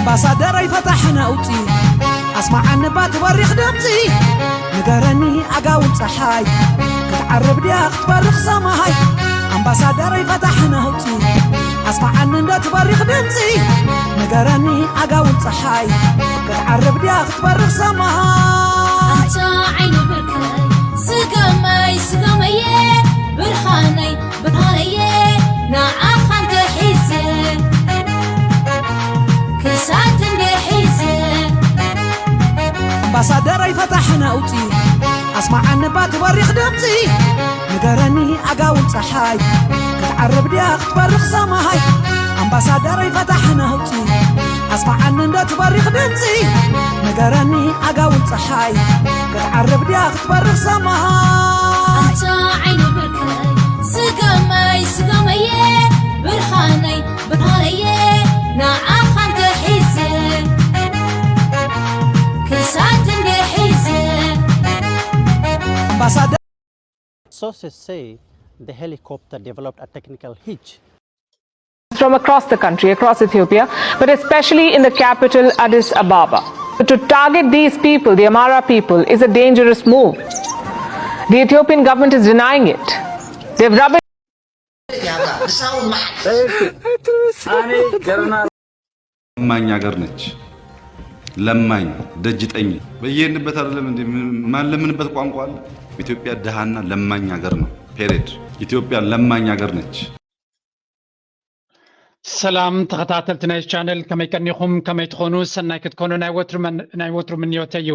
ኣምባሳደረይ ፈታሕ ነውፂ ኣስማዓኒ ባቲ በሪኽ ድምፂ ንገረኒ ኣጋውን ፀሓይ ክትዓርብ ድያ ክትበርኽ ሰማይ ኣምባሳደረይ ፈታሕ ነውፂ ኣስማዓኒ እንዳትበሪኽ ድምፂ ንገረኒ ኣጋውን ፀሓይ ክትዓርብ ድያ ክትበርኽ ሰማይ ኣንታ ዓይኒ ብርካይ ስገመይ ስገመየ ብርሃነይ ብርሃነየ ንዓኻ እንተሒዘ ክሳት እንድሒዘ ኣምባሳደረይ ፈታሕ ነውፂ ኣስማዓኒ ባቲ በሪኽ ድምፂ ንገረኒ ኣጋውን ፀሓይ ክትዓርብ ድያ ክትበርኽ ሰማይ ኣምባሳደረይ ፈታሕ ነውፂ ኣስማዓኒ እንዳትበሪኽ ድምፂ ንገረኒ ኣጋውን ፀሓይ ክትዓርብ ድያ ክትበርኽ ሰማይ ኣንታ ዓይኒ ብርካይ ስገመይ ስገመየ ብርሃነይ ብርሃነየ ንዓኻ እንተሒዘ ክሳት እንድሒዘ ኣምባሳደር Sources say the helicopter developed a technical hitch. From across the country, across Ethiopia, but especially in the capital Addis Ababa. To target these people, the Amara people, is a dangerous move. The Ethiopian government is denying it. They've rubbish. ለማኝ ሀገር ነች። ለማኝ ደጅ ጠኝ በየሄድንበት አይደለም እንዴ ማንለምንበት ቋንቋ አለ። ኢትዮጵያ ድሃና ለማኝ ሀገር ነው። ፔሬድ ኢትዮጵያ ለማኝ ሀገር ነች። ሰላም ተኸታተልቲ ናይ ቻነል ከመይ ቀኒኹም ከመይ ትኾኑ ሰናይ ክትኮኑ ናይ ወትሩ ምንዮተ እዩ።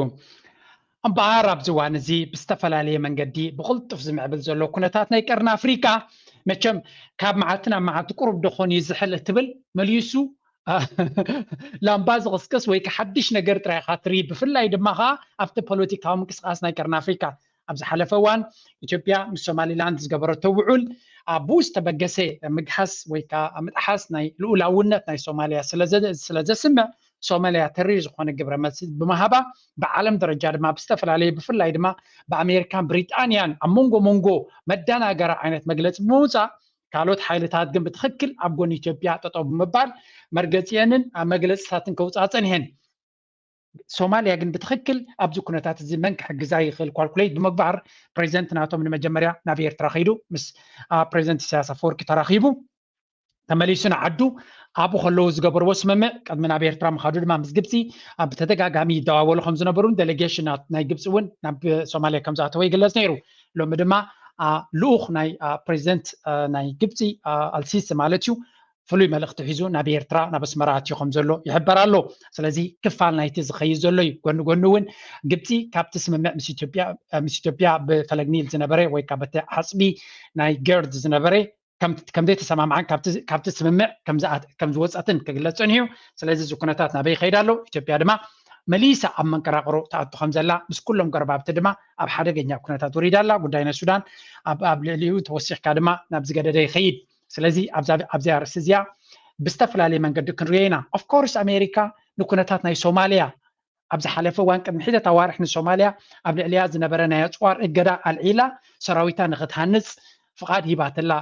እምበኣር ኣብዚ እዋን እዚ ብዝተፈላለየ መንገዲ ብቕልጡፍ ዝምዕብል ዘሎ ኩነታት ናይ ቀርኒ ኣፍሪቃ መቸም ካብ መዓልቲ ናብ መዓልቲ ቁሩብ ዶ ኾን እዩ ዝሕል እትብል መሊሱ ላምባ ዝቕስቅስ ወይ ሓድሽ ነገር ጥራይ ኢኻ ትርኢ። ብፍላይ ድማ ኸዓ ኣብቲ ፖለቲካዊ ምንቅስቃስ ናይ ቀርኒ ኣፍሪቃ ኣብ ዝሓለፈ እዋን ኢትዮጵያ ምስ ሶማሊላንድ ዝገበረቶ ውዑል ኣብኡ ዝተበገሰ ምግሃስ ወይ ከዓ ምጥሓስ ናይ ልኡላውነት ናይ ሶማሊያ ስለዘስምዕ ሶማሊያ ተሪር ዝኾነ ግብረ መልሲ ብምሃባ ብዓለም ደረጃ ድማ ብዝተፈላለየ ብፍላይ ድማ ብኣሜሪካን ብሪጣንያን ኣብ መንጎ መንጎ መደናገሪ ዓይነት መግለፂ ብምውፃእ ካልኦት ሓይልታት ግን ብትኽክል ኣብ ጎኒ ኢትዮጵያ ጠጠው ብምባል መርገፂአንን መግለፅታትን ከውፅኣ ፀኒሐን። ሶማሊያ ግን ብትኽክል ኣብዚ ኩነታት እዚ መን ክሕግዛ ይኽእል ኳልኩሌት ብምግባር ፕሬዚደንት ናቶም ንመጀመርያ ናብ ኤርትራ ከይዱ ምስ ፕሬዚደንት ኢሳያስ ኣፈወርቂ ተራኺቡ ተመሊሱ ንዓዱ ኣብኡ ከለዉ ዝገበርዎ ስምምዕ ቅድሚ ናብ ኤርትራ ምኻዱ ድማ ምስ ግብፂ ብተደጋጋሚ ይደዋወሉ ከም ዝነበሩን ዴሌጌሽናት ናይ ግብፂ እውን ናብ ሶማሊያ ከም ዝኣተወ ይግለፅ ነይሩ። ሎሚ ድማ ልኡኽ ናይ ፕሬዚደንት ናይ ግብፂ ኣልሲሲ ማለት እዩ ፍሉይ መልእኽቲ ሒዙ ናብ ኤርትራ ናብ ኣስመራ ኣትዩ ከም ዘሎ ይሕበር ኣሎ። ስለዚ ክፋል ናይቲ ዝኸይድ ዘሎ እዩ። ጎኒ ጎኒ እውን ግብፂ ካብቲ ስምምዕ ምስ ኢትዮጵያ ብፈለግ ኒል ዝነበረ ወይ ከዓ በቲ ዓፅቢ ናይ ገርድ ዝነበረ ከም ዘይተሰማምዓን ካብቲ ስምምዕ ከም ዝወፀትን ክግለፅ ፀኒሑ እዩ። ስለዚ እዚ ኩነታት ናበይ ይኸይድ ኣሎ? ኢትዮጵያ ድማ መሊሳ ኣብ መንቀራቕሮ ትኣቱ ከም ዘላ ምስ ኩሎም ጎረባብቲ ድማ ኣብ ሓደገኛ ኩነታት ወሪዳ ኣላ። ጉዳይ ናይ ሱዳን ኣብ ልዕሊኡ ተወሲኽካ ድማ ናብ ዝገደደ ይኸይድ። ስለዚ ኣብዚኣ ርእሲ እዚኣ ብዝተፈላለየ መንገዲ ክንሪኦ ኢና። ኦፍኮርስ ኣሜሪካ ንኩነታት ናይ ሶማሊያ ኣብ ዝሓለፈ እዋን ቅድሚ ሒደት ኣዋርሕ ንሶማሊያ ኣብ ልዕሊኣ ዝነበረ ናይ ኣፅዋር እገዳ ኣልዒላ ሰራዊታ ንክትሃንፅ ፍቓድ ሂባትላ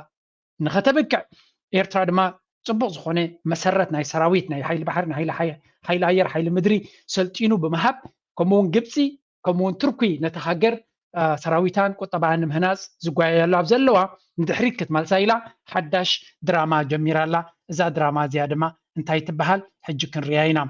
ንኸተብቅዕ ኤርትራ ድማ ፅቡቕ ዝኾነ መሰረት ናይ ሰራዊት ናይ ሓይሊ ባሕሪ ናይ ሓይሊ ኣየር ሓይሊ ምድሪ ሰልጢኑ ብምሃብ ከምኡውን ግብፂ ከምኡውን ቱርኪ ነቲ ሃገር ሰራዊታን ቁጠባን ንምህናፅ ዝጓየያሉ ኣብ ዘለዋ ንድሕሪት ክትመልሳ ኢላ ሓዳሽ ድራማ ጀሚራ ኣላ። እዛ ድራማ እዚኣ ድማ እንታይ ትበሃል ሕጂ ክንሪኣ ኢና።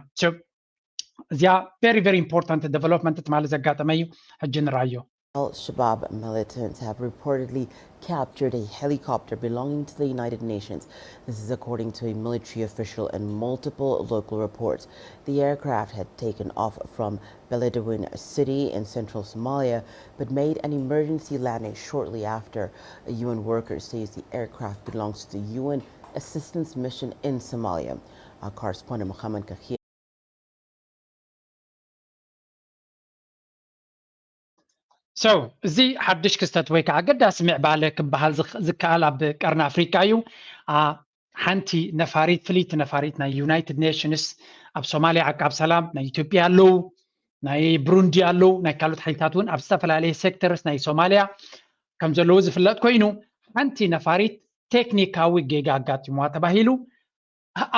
እዚኣ very very important development ትማሊ ዘጋጠመ እዩ። ሕጂ ንራዮ። Al Shabaab militants have reportedly captured a helicopter belonging to the United Nations. This is according to a military official and multiple local reports. The aircraft had taken off from Beledweyne city in central Somalia, but made an emergency landing shortly after. A U N worker says the aircraft belongs to the U N assistance mission in Somalia. Our correspondent Mohammed Kakhia. So እዚ ሓድሽ ክስተት ወይ ከዓ ኣገዳሲ ምዕባለ ክበሃል ዝከኣል ኣብ ቀርኒ ኣፍሪቃ እዩ። ሓንቲ ነፋሪት ፍልይቲ ነፋሪት ናይ ዩናይትድ ኔሽንስ ኣብ ሶማሊያ ዓቃብ ሰላም ናይ ኢትዮጵያ ኣለዉ ናይ ብሩንዲ ኣለዉ ናይ ካልኦት ሓይልታት እውን ኣብ ዝተፈላለየ ሴክተርስ ናይ ሶማሊያ ከም ዘለዉ ዝፍለጥ ኮይኑ ሓንቲ ነፋሪት ቴክኒካዊ ጌጋ ኣጋጢምዋ ተባሂሉ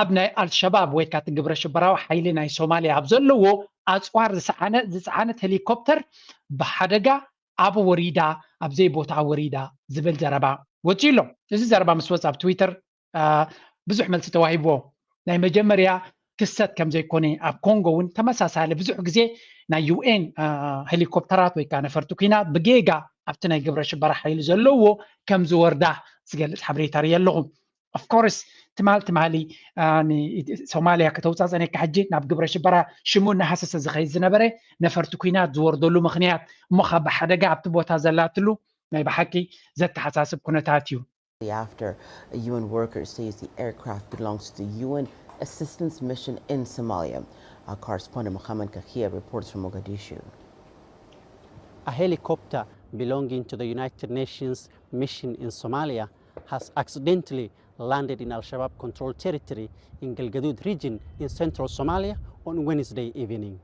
ኣብ ናይ ኣልሸባብ ወይ ካቲ ግብረ ሽበራዊ ሓይሊ ናይ ሶማልያ ኣብ ዘለዎ ኣፅዋር ዝሰዓነ ዝፀዓነት ሄሊኮፕተር ብሓደጋ ኣብ ወሪዳ ኣብ ዘይቦታ ወሪዳ ዝብል ዘረባ ወፂኡ ኣሎ። እዚ ዘረባ ምስ ወፅ ኣብ ትዊተር ብዙሕ መልሲ ተዋሂብዎ። ናይ መጀመርያ ክሰት ከም ዘይኮነ ኣብ ኮንጎ እውን ተመሳሳሊ ብዙሕ ግዜ ናይ ዩኤን ሄሊኮፕተራት ወይ ከዓ ነፈርቲ ኩናት ብጌጋ ኣብቲ ናይ ግብረ ሽበራ ሓይሊ ዘለዎ ከም ዝወርዳ ዝገልፅ ሓበሬታ ርኢ ኣለኹ። ኦፍኮርስ ትማል ትማሊ ሶማልያ ከተውፃፀነካ ሕጂ ናብ ግብረ ሽበራ ሽሙ እናሃሰሰ ዝኸይድ ዝነበረ ነፈርቲ ኩናት ዝወርደሉ ምክንያት እሞ ካብ ሓደጋ ኣብቲ ቦታ ዘላትሉ ናይ ብሓቂ ዘተሓሳስብ ኩነታት እዩ። After a U N worker says the aircraft belongs to the U N assistance mission in Somalia. Our correspondent Mohammed Kakia reports from Mogadishu. A helicopter belonging to the United Nations mission in Somalia has accidentally landed in Al Shabaab controlled territory in Galgaduud region in central Somalia on Wednesday evening.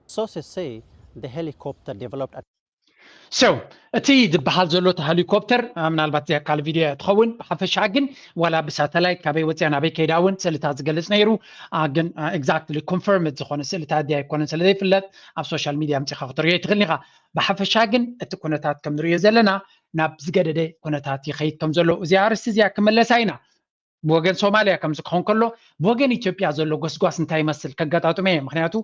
Sources say the helicopter developed at So እቲ ዝበሃል ዘሎ እቲ ሄሊኮፕተር ምናልባት እዚኣ ካል ቪድዮ ትኸውን። ብሓፈሻ ግን ዋላ ብሳተላይት ካበይ ወፅያ ናበይ ከይዳ እውን ስእልታት ዝገልፅ ነይሩ። ግን exactly confirmed ዝኾነ ስእልታት ድያ ኣይኮነን ስለ ዘይፍለጥ ኣብ ሶሻል ሚድያ ኣምፂኻ ክትሪኦ ኣይትኽእልን ኢኻ። ብሓፈሻ ግን እቲ ኩነታት ከም ንሪኦ ዘለና ናብ ዝገደደ ኩነታት ይኸይድ ከም ዘሎ እዚኣ ኣርእስቲ እዚኣ ክመለሳ ኢና። ብወገን ሶማልያ ከም ዝኸውን ከሎ ብወገን ኢትዮጵያ ዘሎ ጎስጓስ እንታይ ይመስል ከጋጣጥሞ እየ። ምክንያቱ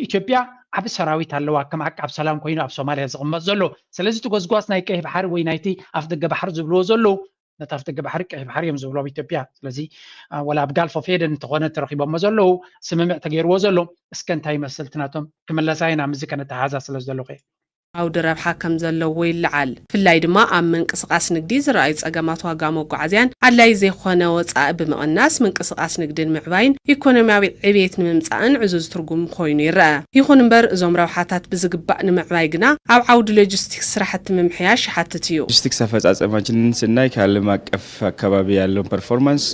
ኢትዮጵያ ዓብ ሰራዊት ኣለዋ ከም ዓቃብ ሰላም ኮይኑ ኣብ ሶማልያ ዝቕመጥ ዘሎ። ስለዚ እቲ ጎስጓስ ናይ ቀይሕ ባሕሪ ወይ ናይቲ ኣፍ ደገ ባሕሪ ዝብልዎ ዘለዉ ነቲ ኣፍ ደገ ባሕሪ ቀይሕ ባሕሪ እዮም ዝብሉ ኣብ ኢትዮጵያ። ስለዚ ወላ ኣብ ጋልፍ ኦፍ ኤደን እንተኾነ ተረኺቦሞ ዘለዉ ስምምዕ ተገይርዎ ዘሎ እስከ እንታይ ይመስል እቲ ናቶም ክምለሳ ኢና ምስዚ ከነተሓዛ ስለ ዝደለኹ እየ። ዓውዲ ረብሓ ከም ዘለዎ ይለዓል። ብፍላይ ድማ ኣብ ምንቅስቓስ ንግዲ ዝረኣዩ ጸገማት ዋጋ መጓዓዝያን ኣድላዪ ዘይኮነ ወጻኢ ብምቕናስ ምንቅስቓስ ንግዲ ንምዕባይን ኢኮኖሚያዊ ዕብየት ንምምጻእን ዕዙዝ ትርጉም ኮይኑ ይረኣ። ይኹን እምበር እዞም ረብሓታት ብዝግባእ ንምዕባይ ግና ኣብ ዓውዲ ሎጂስቲክስ ስራሕቲ ምምሕያሽ ይሓትት እዩ። ሎጂስቲክስ አፈጻጸማችንን ስናይ ከዓለም አቀፍ አካባቢ ያለውን ፐርፎርማንስ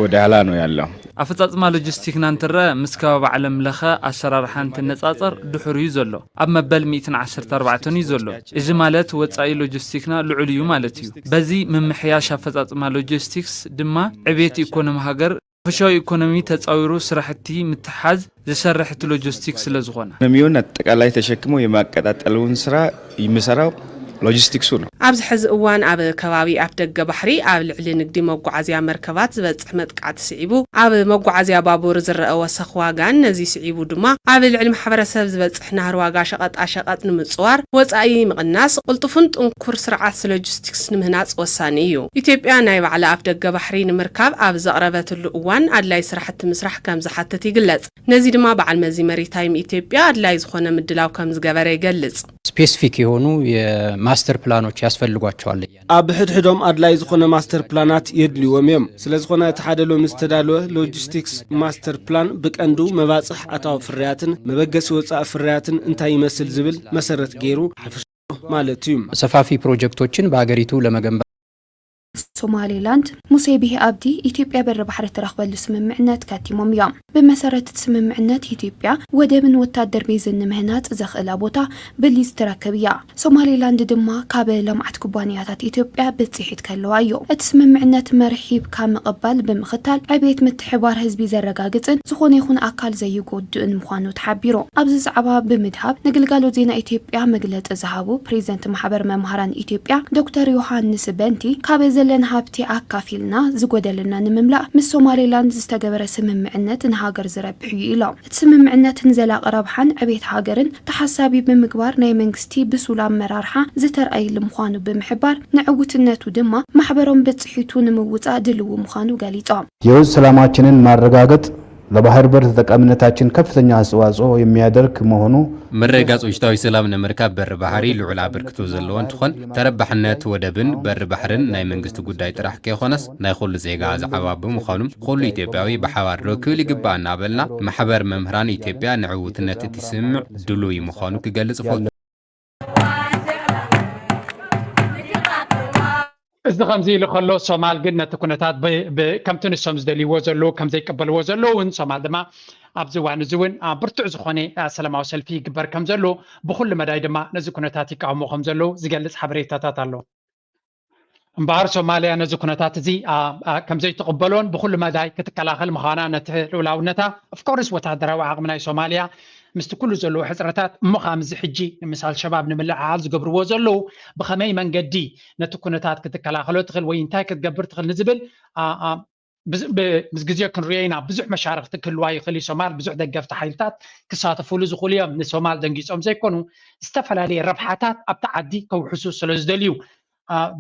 ወደ ኋላ ነው ያለው። ኣፈጻጽማ ሎጂስቲክና እንትረኣ ምስ ከባቢ ዓለም ለኸ ኣሰራርሓ እንትነጻጸር ድሑር እዩ ዘሎ። ኣብ መበል ሚእትን ዓሰርተ ኣርባዕተን እዩ ዘሎ። እዚ ማለት ወጻኢ ሎጂስቲክና ልዑል እዩ ማለት እዩ። በዚ ምምሕያሽ ኣፈጻጽማ ሎጂስቲክስ ድማ ዕብየት ኢኮኖሚ ሃገር ሓፈሻዊ ኢኮኖሚ ተጻዊሩ ስራሕቲ ምትሓዝ ዝሰርሕ እቲ ሎጂስቲክስ ስለ ዝኾነ። ኢኮኖሚውን አጠቃላይ ተሸክሞ የማቀጣጠለውን ስራ የሚሰራው ሎጂስቲክሱ ነው። ኣብዚ ሕዚ እዋን ኣብ ከባቢ ኣፍደገ ባሕሪ ኣብ ልዕሊ ንግዲ መጓዓዝያ መርከባት ዝበፅሕ መጥቃዕቲ ስዒቡ ኣብ መጓዓዝያ ባቡር ዝረአ ወሰኽ ዋጋን ነዚ ስዒቡ ድማ ኣብ ልዕሊ ማሕበረሰብ ዝበፅሕ ናህሪ ዋጋ ሸቐጣ ሸቐጥ ንምፅዋር ወፃኢ ምቕናስ ቅልጡፍን ጥንኩር ስርዓት ሎጂስቲክስ ንምህናፅ ወሳኒ እዩ። ኢትዮጵያ ናይ ባዕላ ኣፍደገ ባሕሪ ንምርካብ ኣብ ዘቕረበትሉ እዋን ኣድላይ ስራሕቲ ምስራሕ ከም ዝሓትት ይግለፅ። ነዚ ድማ በዓል መዚ መሪታይም ኢትዮጵያ ኣድላይ ዝኾነ ምድላው ከም ዝገበረ ይገልፅ። ስፔሲፊክ የሆኑ የማስተር ፕላኖች ያስፈልጓቸዋል። ኣብ ሕድሕዶም ኣድላይ ዝኾነ ማስተር ፕላናት የድልዎም እዮም። ስለ ዝኾነ እቲ ሓደ ሎሚ ዝተዳለወ ሎጂስቲክስ ማስተር ፕላን ብቀንዱ መባፅሕ ኣታዊ ፍርያትን መበገሲ ወፃኢ ፍርያትን እንታይ ይመስል ዝብል መሰረት ገይሩ ሓፈሻ ማለት እዩ። ሰፋፊ ፕሮጀክቶችን በሀገሪቱ ለመገንባት ሶማሌላንድ ሙሴ ቢሂ ኣብዲ ኢትዮጵያ በሪ ባሕሪ ትረኽበሉ ስምምዕነት ከቲሞም እዮም። ብመሰረት እቲ ስምምዕነት ኢትዮጵያ ወደብን ወታደር ቤዝን ንምህናፅ ዘኽእላ ቦታ ብሊዝ ትረክብ እያ። ሶማሌላንድ ድማ ካብ ለምዓት ኩባንያታት ኢትዮጵያ ብፅሒት ከለዋ እዩ። እቲ ስምምዕነት መርሕ ሂብካ ምቕባል ብምኽታል ዕብየት ምትሕባር ህዝቢ ዘረጋግፅን ዝኾነ ይኹን ኣካል ዘይጎድእን ምዃኑ ተሓቢሩ። ኣብዚ ዛዕባ ብምድሃብ ንግልጋሎት ዜና ኢትዮጵያ መግለፂ ዝሃቡ ፕሬዚደንት ማሕበር መምሃራን ኢትዮጵያ ዶክተር ዮሃንስ በንቲ ካብ ዘለና ሃብቲ ኣካፊልና ዝጎደለና ንምምላእ ምስ ሶማሌላንድ ዝተገበረ ስምምዕነት ንሃገር ዝረብሕ እዩ ኢሎም። እቲ ስምምዕነት ንዘላቒ ረብሓን ዕቤት ሃገርን ተሓሳቢ ብምግባር ናይ መንግስቲ ብሱል ኣመራርሓ ዝተርኣየሉ ምዃኑ ብምሕባር ንዕውትነቱ ድማ ማሕበሮም ብፅሒቱ ንምውፃእ ድልው ምዃኑ ገሊፆም። የውዝ ሰላማችንን ማረጋገጥ ለባህር በር ተጠቃሚነታችን ከፍተኛ አስተዋጽኦ የሚያደርግ መሆኑ ምርግጋጽ ውሽጣዊ ሰላም ንምርካብ በሪ ባሕሪ ልዑል ኣበርክቶ ዘለዎ እንትኾን ተረባሕነት ወደብን በሪ ባሕርን ናይ መንግስቲ ጉዳይ ጥራሕ ከይኾነስ ናይ ኩሉ ዜጋ ዝዓባ ብምዃኑ ኩሉ ኢትዮጵያዊ ብሓባር ደው ክብል ይግባእ እናበልና ማሕበር መምህራን ኢትዮጵያ ንዕውትነት እቲ ስምምዕ ድሉይ ምዃኑ ክገልጽ እፈቱ። እዚ ከምዚ ኢሉ ከሎ ሶማል ግን ነቲ ኩነታት ከምቲ ንሶም ዝደልይዎ ዘለዉ ከም ዘይቀበልዎ ዘለዉ እውን ሶማል ድማ ኣብዚ እዋን እዚ እውን ብርቱዕ ዝኾነ ሰላማዊ ሰልፊ ይግበር ከም ዘሎ ብኩሉ መዳይ ድማ ነዚ ኩነታት ይቃወሞ ከም ዘለዉ ዝገልፅ ሓበሬታታት ኣሎ። እምበኣር ሶማልያ ነዚ ኩነታት እዚ ከምዘይትቕበሎን ብኩሉ መዳይ ክትከላኸል ምዃና፣ ነቲ ልኡላውነታ፣ ኦፍኮርስ፣ ወታደራዊ ዓቕሚ ናይ ሶማልያ ምስቲ ኩሉ ዘለዎ ሕፅረታት፣ እሞ ከዓ ምስዚ ሕጂ ምስ ኣልሸባብ ንምልዕዓል ዝገብርዎ ዘለዉ፣ ብኸመይ መንገዲ ነቲ ኩነታት ክትከላኸሎ ትኽእል ወይ እንታይ ክትገብር ትኽእል ንዝብል ምስ ግዜ ክንሪኦ ኢና። ብዙሕ መሻርክቲ ክህልዋ ይኽእል እዩ። ሶማል ብዙሕ ደገፍቲ ሓይልታት ክሳተፉሉ ዝኽእሉ እዮም። ንሶማል ደንጊፆም ዘይኮኑ፣ ዝተፈላለየ ረብሓታት ኣብቲ ዓዲ ከውሕሱ ስለ ዝደልዩ።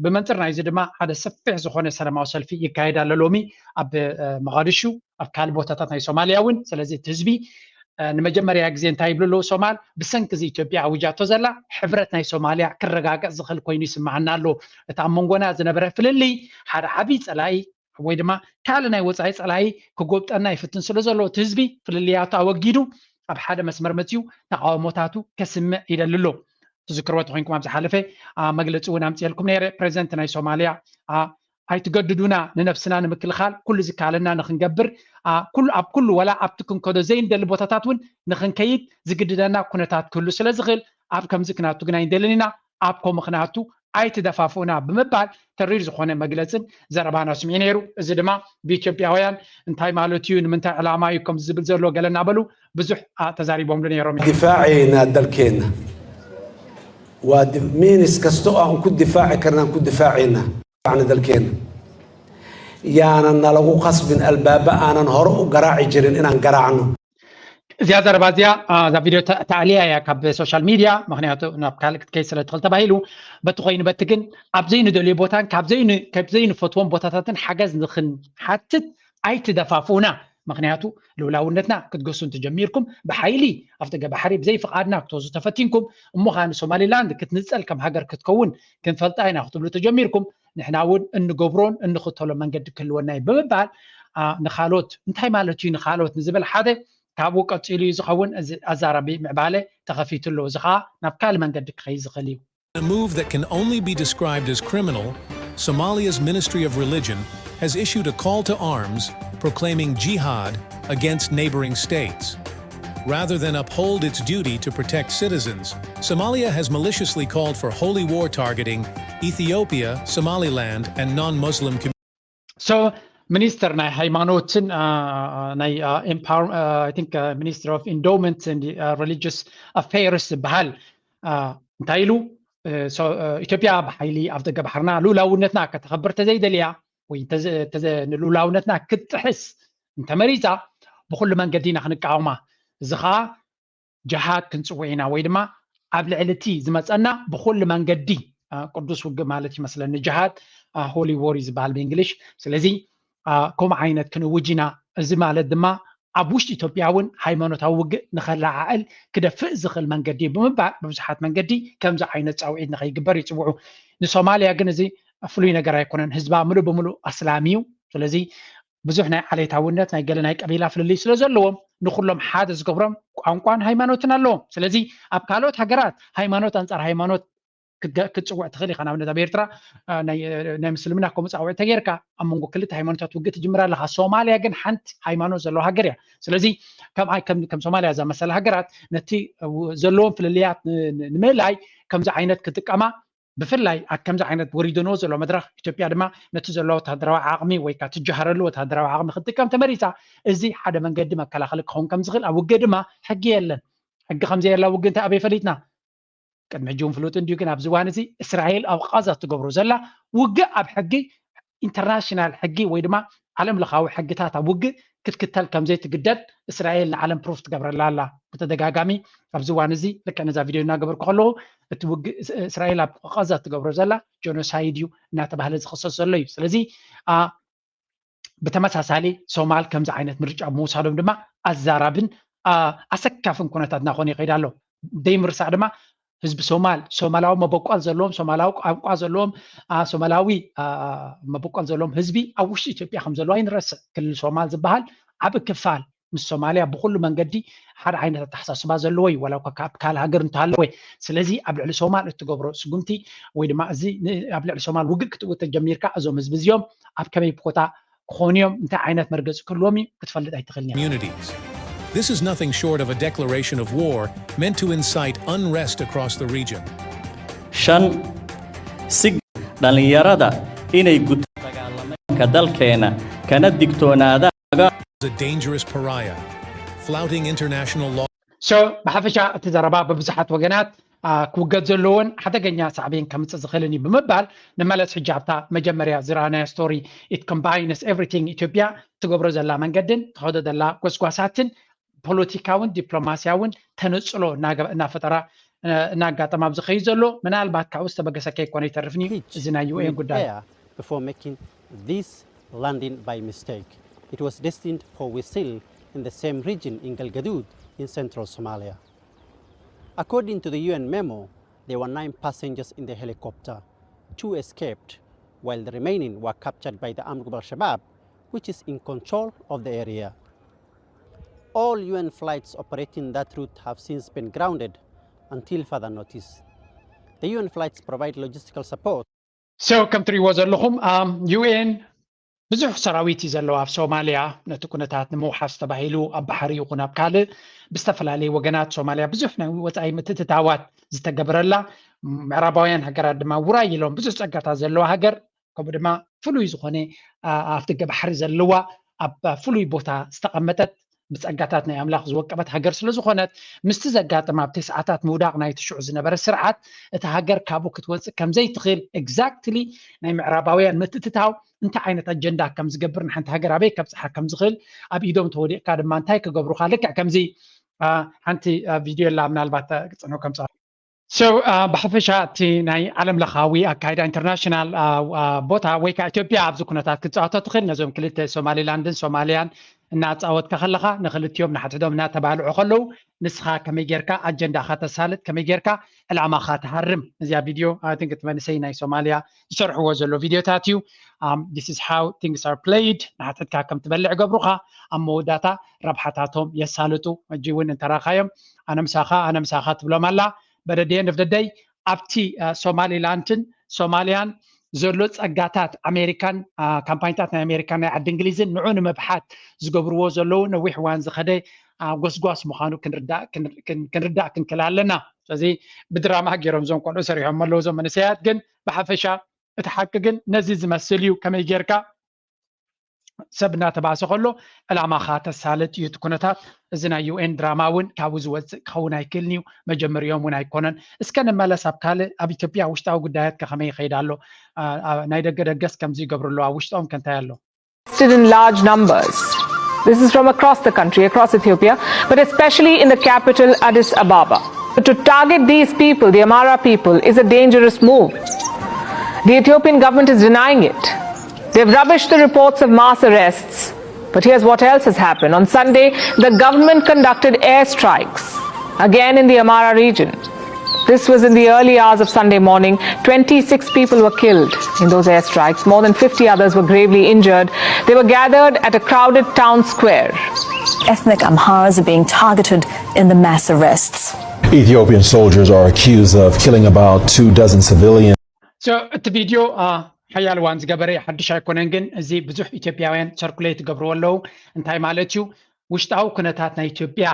ብመንፅር ናይዚ ድማ ሓደ ሰፊሕ ዝኾነ ሰላማዊ ሰልፊ ይካየድ ኣሎ ሎሚ ኣብ መቓድሹ፣ ኣብ ካልእ ቦታታት ናይ ሶማልያ እውን። ስለዚ እቲ ህዝቢ ንመጀመርያ ግዜ እንታይ ይብሉ ኣለዉ? ሶማል ብሰንኪ እዚ ኢትዮጵያ ኣዊጃቶ ዘላ ሕብረት ናይ ሶማልያ ክረጋገፅ ዝኽእል ኮይኑ ይስምዓና ኣሎ። እቲ ኣብ መንጎና ዝነበረ ፍልልይ ሓደ ዓብዪ ፀላኢ ወይ ድማ ካልእ ናይ ወፃኢ ፀላኢ ክጎብጠና ይፍትን ስለ ዘሎ፣ እቲ ህዝቢ ፍልልያቱ ኣወጊዱ ኣብ ሓደ መስመር መፅዩ ተቃውሞታቱ ከስምዕ ይደሊ ኣሎ። ትዝክርዎ ተኮይንኩም ኣብ ዝሓለፈ መግለፂ እውን ኣምፅኤልኩም ነይረ። ፕሬዚደንት ናይ ሶማልያ ኣይትገድዱና፣ ንነብስና ንምክልኻል ኩሉ ዝከኣለና ንክንገብር፣ ኣብ ኩሉ ወላ ኣብቲ ክንከዶ ዘይንደሊ ቦታታት እውን ንክንከይድ ዝግድደና ኩነታት ክህሉ ስለ ዝኽእል፣ ኣብ ከምዚ ክናቱ ግን ኣይንደልን ኢና፣ ኣብ ከምኡ ክናቱ ኣይትደፋፍኡና ብምባል ተሪር ዝኾነ መግለፅን ዘረባን ኣስሚዑ ነይሩ። እዚ ድማ ብኢትዮጵያውያን እንታይ ማለት እዩ፣ ንምንታይ ዕላማ እዩ ከምዚ ዝብል ዘሎ ገለ እናበሉ ብዙሕ ተዛሪቦምሉ ነይሮም እዮም። Difaaceynaa dalkeenna. Waa miinis kasta oo aan ku difaaci karnaan ku difaaceynaa. Difaacna dalkeenna. Yaanan nalagu qasbin albaaba aanan hore u garaaci jirin inaan garaacno. እዚኣ ዘረባ እዚኣ፣ እዛ ቪድዮ ተኣልያ እያ ካብ ሶሻል ሚድያ፣ ምክንያቱ ናብ ካልእ ክትከይድ ስለ ትኽእል ተባሂሉ። በቲ ኮይኑ በቲ ግን ኣብ ዘይንደልዮ ቦታን ካብ ዘይንፈትዎም ቦታታትን ሓገዝ ንክንሓትት ኣይትደፋፍኡና። ምክንያቱ ልኡላውነትና ክትገሱ እንተጀሚርኩም፣ ብሓይሊ ኣፍደገ ባሕሪ ብዘይ ፍቓድና ክትወስዱ ተፈቲንኩም፣ እሞ ኸኣ ንሶማሊላንድ ክትንጸል ከም ሃገር ክትከውን ክንፈልጣ ኢና ክትብሉ ተጀሚርኩም፣ ንሕና እውን እንገብሮን እንኽተሎ መንገዲ ክህልወና እዩ ብምባል፣ ንኻልኦት እንታይ ማለት እዩ ንኻልኦት ንዝብል ሓደ ካብኡ ቀጺሉ እዩ ዝኸውን። እዚ ኣዛራቢ ምዕባለ ተኸፊቱ ኣሎ። እዚ ኸኣ ናብ ካልእ መንገዲ ክኸይድ ዝኽእል እዩ። A move that can only be described as criminal, Somalia's Ministry of Religion has issued a call to arms, proclaiming jihad against neighboring states. Rather than uphold its duty to protect citizens, Somalia has maliciously called for holy war targeting Ethiopia, Somaliland, and non-Muslim communities. So ሚኒስተር ናይ ሃይማኖትን ናይ ሚኒስተር ኦፍ ኢንዶመንት ን ሪሊጅስ ኣፌርስ ዝበሃል እንታይ ኢሉ? ኢትዮጵያ ብሓይሊ ኣፍደገ ባሕርና ልኡላውነትና ከተኸብር ተዘይደልያ ወይ ንልኡላውነትና ክትጥሕስ እንተመሪፃ ብኩሉ መንገዲ ኢና ክንቃወማ። እዚ ከዓ ጅሃድ ክንፅውዕ ኢና ወይ ድማ ኣብ ልዕሊ እቲ ዝመፀና ብኩሉ መንገዲ ቅዱስ ውግእ ማለት ይመስለኒ ጅሃድ ሆሊ ዎር እዩ ዝበሃል ብእንግሊሽ። ስለዚ ከምኡ ዓይነት ክንእውጅ ኢና። እዚ ማለት ድማ ኣብ ውሽጢ ኢትዮጵያ እውን ሃይማኖታዊ ውግእ ንኸለዓዕል ክደፍእ ዝኽእል መንገዲ እዩ ብምባል ብብዙሓት መንገዲ ከምዚ ዓይነት ፃውዒት ንኸይግበር ይፅውዑ። ንሶማልያ ግን እዚ ፍሉይ ነገር ኣይኮነን። ህዝባ ምሉእ ብምሉእ ኣስላም እዩ። ስለዚ ብዙሕ ናይ ዓሌታውነት ናይ ገለ ናይ ቀቢላ ፍልልይ ስለ ዘለዎም ንኩሎም ሓደ ዝገብሮም ቋንቋን ሃይማኖትን ኣለዎም። ስለዚ ኣብ ካልኦት ሃገራት ሃይማኖት ኣንፃር ሃይማኖት ክትፅውዕ ትኽእል ኢኻ። ንኣብነት ኣብ ኤርትራ ናይ ምስልምና ከምኡ ፃውዒት ተገይርካ ኣብ መንጎ ክልተ ሃይማኖታት ውግእ ትጅምር ኣለኻ። ሶማልያ ግን ሓንቲ ሃይማኖት ዘለዋ ሃገር እያ። ስለዚ ከም ሶማልያ ዝኣመሰላ ሃገራት ነቲ ዘለዎም ፍልልያት ንምእላይ ከምዚ ዓይነት ክጥቀማ ብፍላይ ኣብ ከምዚ ዓይነት ወሪድንዎ ዘሎ መድረኽ ኢትዮጵያ ድማ ነቲ ዘሎ ወታደራዊ ዓቕሚ ወይ ከዓ ትጀሃረሉ ወታደራዊ ዓቕሚ ክትጥቀም ተመሪፃ። እዚ ሓደ መንገዲ መከላኸሊ ክኸውን ከም ዝኽእል፣ ኣብ ውግእ ድማ ሕጊ የለን። ሕጊ ከም ዘየላ ውግእ እንታይ ኣበይ ፈሊጥና? ቅድሚ ሕጂ እውን ፍሉጥ እንድዩ፣ ግን ኣብዚ እዋን እዚ እስራኤል ኣብ ቓዛ ትገብሮ ዘላ ውግእ ኣብ ሕጊ ኢንተርናሽናል ሕጊ ወይ ድማ ዓለም ለኻዊ ሕግታት ኣብ ውግእ ክትክተል ከም ዘይትግደድ እስራኤል ንዓለም ፕሩፍ ትገብረላ ኣላ ብተደጋጋሚ። ኣብዚ እዋን እዚ ልክዕ ነዛ ቪድዮ እናገበርኩ ከለኹ እቲ ውግእ እስራኤል ኣብ ቓዛ ትገብሮ ዘላ ጀኖሳይድ እዩ እናተባህለ ዝኽሰስ ዘሎ እዩ። ስለዚ ብተመሳሳሊ ሶማል ከምዚ ዓይነት ምርጫ ብምውሳዶም ድማ ኣዛራብን ኣሰካፍን ኩነታት እናኾነ ይኸይድ ኣሎ። ደይምርሳዕ ድማ ህዝቢ ሶማል ሶማላዊ መበቆል ዘለዎም ሶማላዊ ቋንቋ ዘለዎም ሶማላዊ መበቆል ዘለዎም ህዝቢ ኣብ ውሽጢ ኢትዮጵያ ከም ዘለዉ ኣይንረስዕ። ክልል ሶማል ዝበሃል ዓቢ ክፋል ምስ ሶማልያ ብኩሉ መንገዲ ሓደ ዓይነት ኣተሓሳስባ ዘለዎ እዩ። ዋላ እኳ ካብ ካልእ ሃገር እንተሃለወ። ስለዚ ኣብ ልዕሊ ሶማል እትገብሮ ስጉምቲ ወይ ድማ እዚ ኣብ ልዕሊ ሶማል ውግእ ክትእውት ተጀሚርካ እዞም ህዝቢ እዚኦም ኣብ ከመይ ቦታ ክኾኑ እዮም፣ እንታይ ዓይነት መርገፂ ክህልዎም እዩ ክትፈልጥ ኣይትኽእልን እያ። Communities. This is nothing short of a declaration of war meant to incite unrest across the region. Shan, sig dhalinyarada Inay gutaan dagaalameenka dalkeena kana digtoonaadaan A dangerous pariah, flouting international law. So ብሓፈሻ እቲ ዘረባ ብብዙሓት ወገናት ክውገድ ዘለዎን ሓደገኛ ሳዕቤን ከምፅእ ዝኽእልን እዩ ብምባል ንመለስ። ሕጂ ኣብታ መጀመርያ ዝረኣናዮ ስቶሪ፣ it combines everything። ኢትዮጵያ ትገብሮ ዘላ መንገድን ትኸዶ ዘላ ጎስጓሳትን ፖለቲካውን ዲፕሎማሲያውን ተነፅሎ እናፈጠራ እናጋጠማ ኣብ ዝኸይድ ዘሎ፣ ምናልባት ካብኡ ዝተበገሰ ከይኮነ ይተርፍን እዩ እዚ ናይ ዩኤን ጉዳይ። Before making this landing by mistake. It was destined for Wisil in the same region in Galgaduud in central Somalia. According to the U N memo, there were nine passengers in the helicopter. Two escaped, while the remaining were captured by the armed group Al-Shabaab, which is in control of the area. All U N flights operating that route have since been grounded until further notice. The U N flights provide logistical support. So ከም ትሪእዎ ዘለኹም ዩኤን ብዙሕ ሰራዊት እዩ ዘለዎ ኣብ ሶማልያ። ነቲ ኩነታት ንምውሓስ ተባሂሉ ኣብ ባሕሪ ይኹን ኣብ ካልእ ብዝተፈላለዩ ወገናት ሶማልያ ብዙሕ ናይ ወፃኢ ምትእትታዋት ዝተገበረላ፣ ምዕራባውያን ሃገራት ድማ ውራይ ኢሎም ብዙሕ ፀጋታት ዘለዋ ሃገር፣ ከምኡ ድማ ፍሉይ ዝኾነ ኣፍደገ ባሕሪ ዘለዋ ኣብ ፍሉይ ቦታ ዝተቐመጠት ብፀጋታት ናይ ኣምላኽ ዝወቀበት ሃገር ስለ ዝኾነት ምስቲ ዘጋጥም ኣብ ተስዓታት ምውዳቕ ናይቲ ሽዑ ዝነበረ ስርዓት እታ ሃገር ካብኡ ክትወፅእ ከምዘይትኽእል exactly ናይ ምዕራባውያን ምትእትታው እንታይ ዓይነት ኣጀንዳ ከም ዝገብር ንሓንቲ ሃገር ኣበይ ከብፅሓ ከም ዝኽእል ኣብ ኢዶም ተወዲቕካ ድማ እንታይ ክገብሩኻ ልክዕ ከምዚ ሓንቲ ቪድዮ ላ ምናልባት ክፅንሑ ከምፅኣ So ብሓፈሻ እቲ ናይ ዓለም ለኻዊ ኣካይዳ ኢንተርናሽናል ቦታ ወይ ከዓ ኢትዮጵያ ኣብዚ ኩነታት ክትፃወቶ ትኽእል ነዞም ክልተ ሶማሊላንድን ሶማሊያን እናፃወትካ ከለኻ ንክልቲኦም ንሓድሕዶም እናተባልዑ ከለዉ ንስኻ ከመይ ጌርካ ኣጀንዳኻ ተሳልጥ ከመይ ጌርካ ዕላማኻ ትሃርም እዚኣ ቪድዮ ኣቲንክ እቲ መንእሰይ ናይ ሶማሊያ ዝሰርሕዎ ዘሎ ቪድዮታት እዩ this is how things are played ንሓትሕድካ ከም ትበልዕ ገብሩኻ ኣብ መወዳእታ ረብሓታቶም የሳልጡ ሕጂ እውን እንተራኻዮም ኣነ ምሳኻ ኣነ ምሳኻ ትብሎም ኣላ but at the end of the day ኣብቲ ሶማሊላንድን ሶማሊያን ዘሎ ፀጋታት ኣሜሪካን ካምፓኒታት ናይ ኣሜሪካን ናይ ዓዲ እንግሊዝን ንዑ ንምብሓት ዝገብርዎ ዘለዉ ነዊሕ እዋን ዝኸደ ጎስጓስ ምዃኑ ክንርዳእ ክንክእል ኣለና። ስለዚ ብድራማ ገይሮም እዞም ቆልዑ ሰሪሖም ኣለዉ እዞም መንእሰያት ግን ብሓፈሻ እቲ ሓቂ ግን ነዚ ዝመስል እዩ። ከመይ ጌርካ ሰብ እናተባእሰ ከሎ ዕላማኻ ተሳልጥ እዩ እቲ ኩነታት። እዚ ናይ ዩኤን ድራማ እውን ካብኡ ዝወፅእ ክኸውን ኣይክእልን እዩ። መጀመሪኦም እውን ኣይኮነን። እስከ ንመለስ ኣብ ካልእ ኣብ ኢትዮጵያ ውሽጣዊ ጉዳያት ከ ከመይ ይኸይድ ኣሎ? ናይ ደገ ደገስ ከምዚ ይገብሩ ኣለዉ ኣብ ውሽጦም ከ እንታይ ኣሎ? Arrested in large numbers. This is from across the country, across Ethiopia, but especially in the capital Addis Ababa. To target these people, the Amhara people, is a dangerous move. The Ethiopian government is denying it. They've rubbished the reports of mass arrests. But here's what else has happened. On Sunday, the government conducted airstrikes, again in the Amhara region. This was in the early hours of Sunday morning. Twenty-six people were killed in those airstrikes. More than fifty others were gravely injured. They were gathered at a crowded town square. Ethnic Amharas are being targeted in the mass arrests. Ethiopian soldiers are accused of killing about two dozen civilians. So እቲ ቪድዮ ሓያል እዋን ዝገበረ ሓድሽ ኣይኮነን፣ ግን እዚ ብዙሕ ኢትዮጵያውያን ሰርኩሌት ይገብርዎ ኣለዉ። እንታይ ማለት እዩ? ውሽጣዊ ኩነታት ናይ ኢትዮጵያ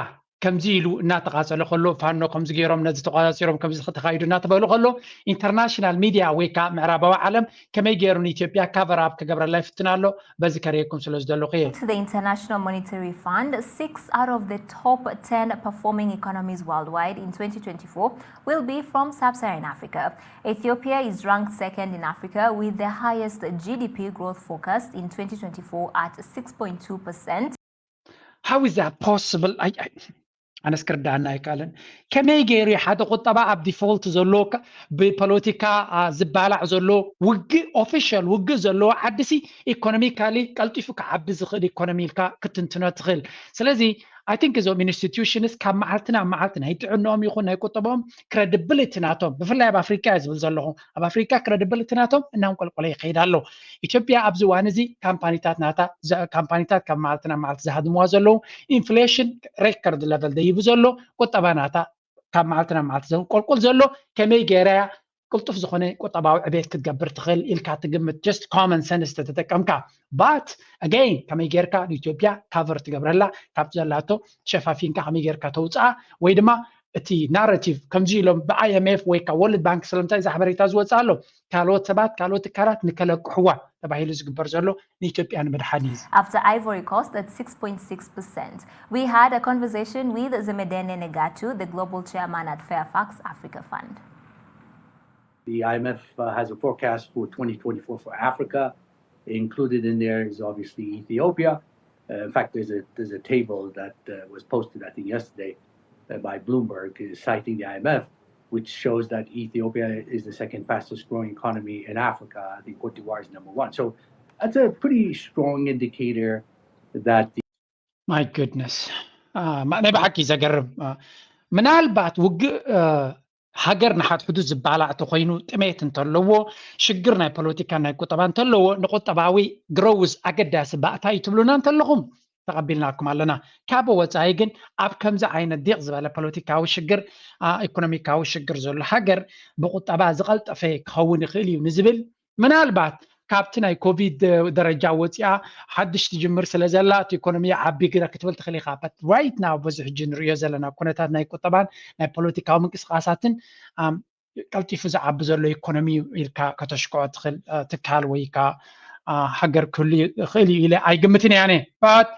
ከምዚ ኢሉ እናተቓጸለ ከሎ ፋኖ ከምዚ ገይሮም ነዚ ተቋጻጺሮም ከምዚ ተኻይዱ እናተበሉ ከሎ ኢንተርናሽናል ሚድያ ወይ ከዓ ምዕራባዊ ዓለም ከመይ ገይሩ ንኢትዮጵያ ካቨር ኣፕ ክገብረላ ይፍትን ኣሎ። በዚ ከርእየኩም ስለ ዝደለኹ እየ። The International Monetary Fund, six out of the top ten performing economies worldwide in twenty twenty-four will be from sub-Saharan Africa. Ethiopia is ranked second in Africa with the highest G D P growth forecast in twenty twenty-four at six point two percent. How is that possible? ኣነስ ክርዳኣና ኣይከኣለን። ከመይ ገይሩ ሓደ ቁጠባ ኣብ ዲፎልት ዘሎ ብፖለቲካ ዝባላዕ ዘሎ ውግእ ኦፊሻል ውግእ ዘለዎ ዓድሲ ኢኮኖሚካሊ ቀልጢፉ ክዓቢ ዝኽእል ኢኮኖሚ ኢልካ ክትንትኖ ትኽእል። ስለዚ I think እዞም ኢንስቲትዩሽንስ ካብ መዓልቲ ናብ መዓልቲ ናይ ጥዕንኦም ይኹን ናይ ቁጠባኦም ክረዲብሊቲ ናቶም ብፍላይ ኣብ ኣፍሪካ እየ ዝብል ዘለኹ ኣብ ኣፍሪካ ክረዲብሊቲ ናቶም እናንቆልቆለ ይኸይድ ኣሎ። ኢትዮጵያ ኣብዚ እዋን እዚ ካምፓኒታት ናታ ካምፓኒታት ካብ መዓልቲ ናብ መዓልቲ ዝሃድምዋ ዘለዉ ኢንፍሌሽን ሬከርድ ለቨል ደይቡ ዘሎ ቁጠባ ናታ ካብ መዓልቲ ናብ መዓልቲ ዘንቆልቁል ዘሎ ከመይ ገይራ እያ ቅልጡፍ ዝኾነ ቁጠባዊ ዕቤት ክትገብር ትኽእል ኢልካ ትግምት just common sense ተተጠቀምካ but again ከመይ ጌርካ ንኢትዮጵያ ካቨር ትገብረላ ካብቲ ዘላቶ ሸፋፊንካ ከመይ ጌርካ ተውፅኣ ወይ ድማ እቲ ናራቲቭ ከምዚ ኢሎም ብ I M F ወይ ከዓ ወርልድ ባንክ ስለምንታይ እዛ ሓበሬታ ዝወፅእ ኣሎ? ካልኦት ሰባት፣ ካልኦት ትካላት ንከለቅሕዋ ተባሂሉ ዝግበር ዘሎ ንኢትዮጵያ ንምድሓን እዩ። After Ivory Coast at six point six percent. We had a conversation with Zemedene Negatu, the global chairman at Fairfax Africa Fund. The I M F uh, has a forecast for twenty twenty-four for Africa. Included in there is obviously Ethiopia. Uh, in fact, there's a there's a table that uh, was posted, I think, yesterday uh, by Bloomberg, uh, citing the I M F, which shows that Ethiopia is the second fastest growing economy in Africa. I think Cote d'Ivoire is number one. So that's a pretty strong indicator that the My goodness. ናይ ብሓቂ ዘገርም። ምናልባት ውግእ ሃገር ንሓድሕዱ ዝባላዕ ተኮይኑ፣ ጥሜት እንተለዎ፣ ሽግር ናይ ፖለቲካ ናይ ቁጠባ እንተለዎ፣ ንቁጠባዊ ግሮውዝ ኣገዳሲ ባእታ እዩ ትብሉና እንተለኹም ተቐቢልናኩም ኣለና። ካብ ወፃኢ ግን ኣብ ከምዚ ዓይነት ዲቕ ዝበለ ፖለቲካዊ ሽግር፣ ኢኮኖሚካዊ ሽግር ዘሎ ሃገር ብቁጠባ ዝቐልጠፈ ክኸውን ይኽእል እዩ ንዝብል፣ ምናልባት ካብቲ ናይ ኮቪድ ደረጃ ወፂኣ ሓድሽ ትጅምር ስለ ዘላ እቲ ኢኮኖሚ ዓቢ ግደ ክትብል ትኽእል ኢኻ። But right now በዚ ሕጂ ንሪኦ ዘለና ኩነታት ናይ ቁጠባን ናይ ፖለቲካዊ ምንቅስቃሳትን ቀልጢፉ ዝዓቢ ዘሎ ኢኮኖሚ ኢልካ ከተሽክዖ ትኽእል ትካል ወይ ከዓ ሃገር ክህሉ ይኽእል እዩ ኢለ ኣይግምትን እየ ኣነ። But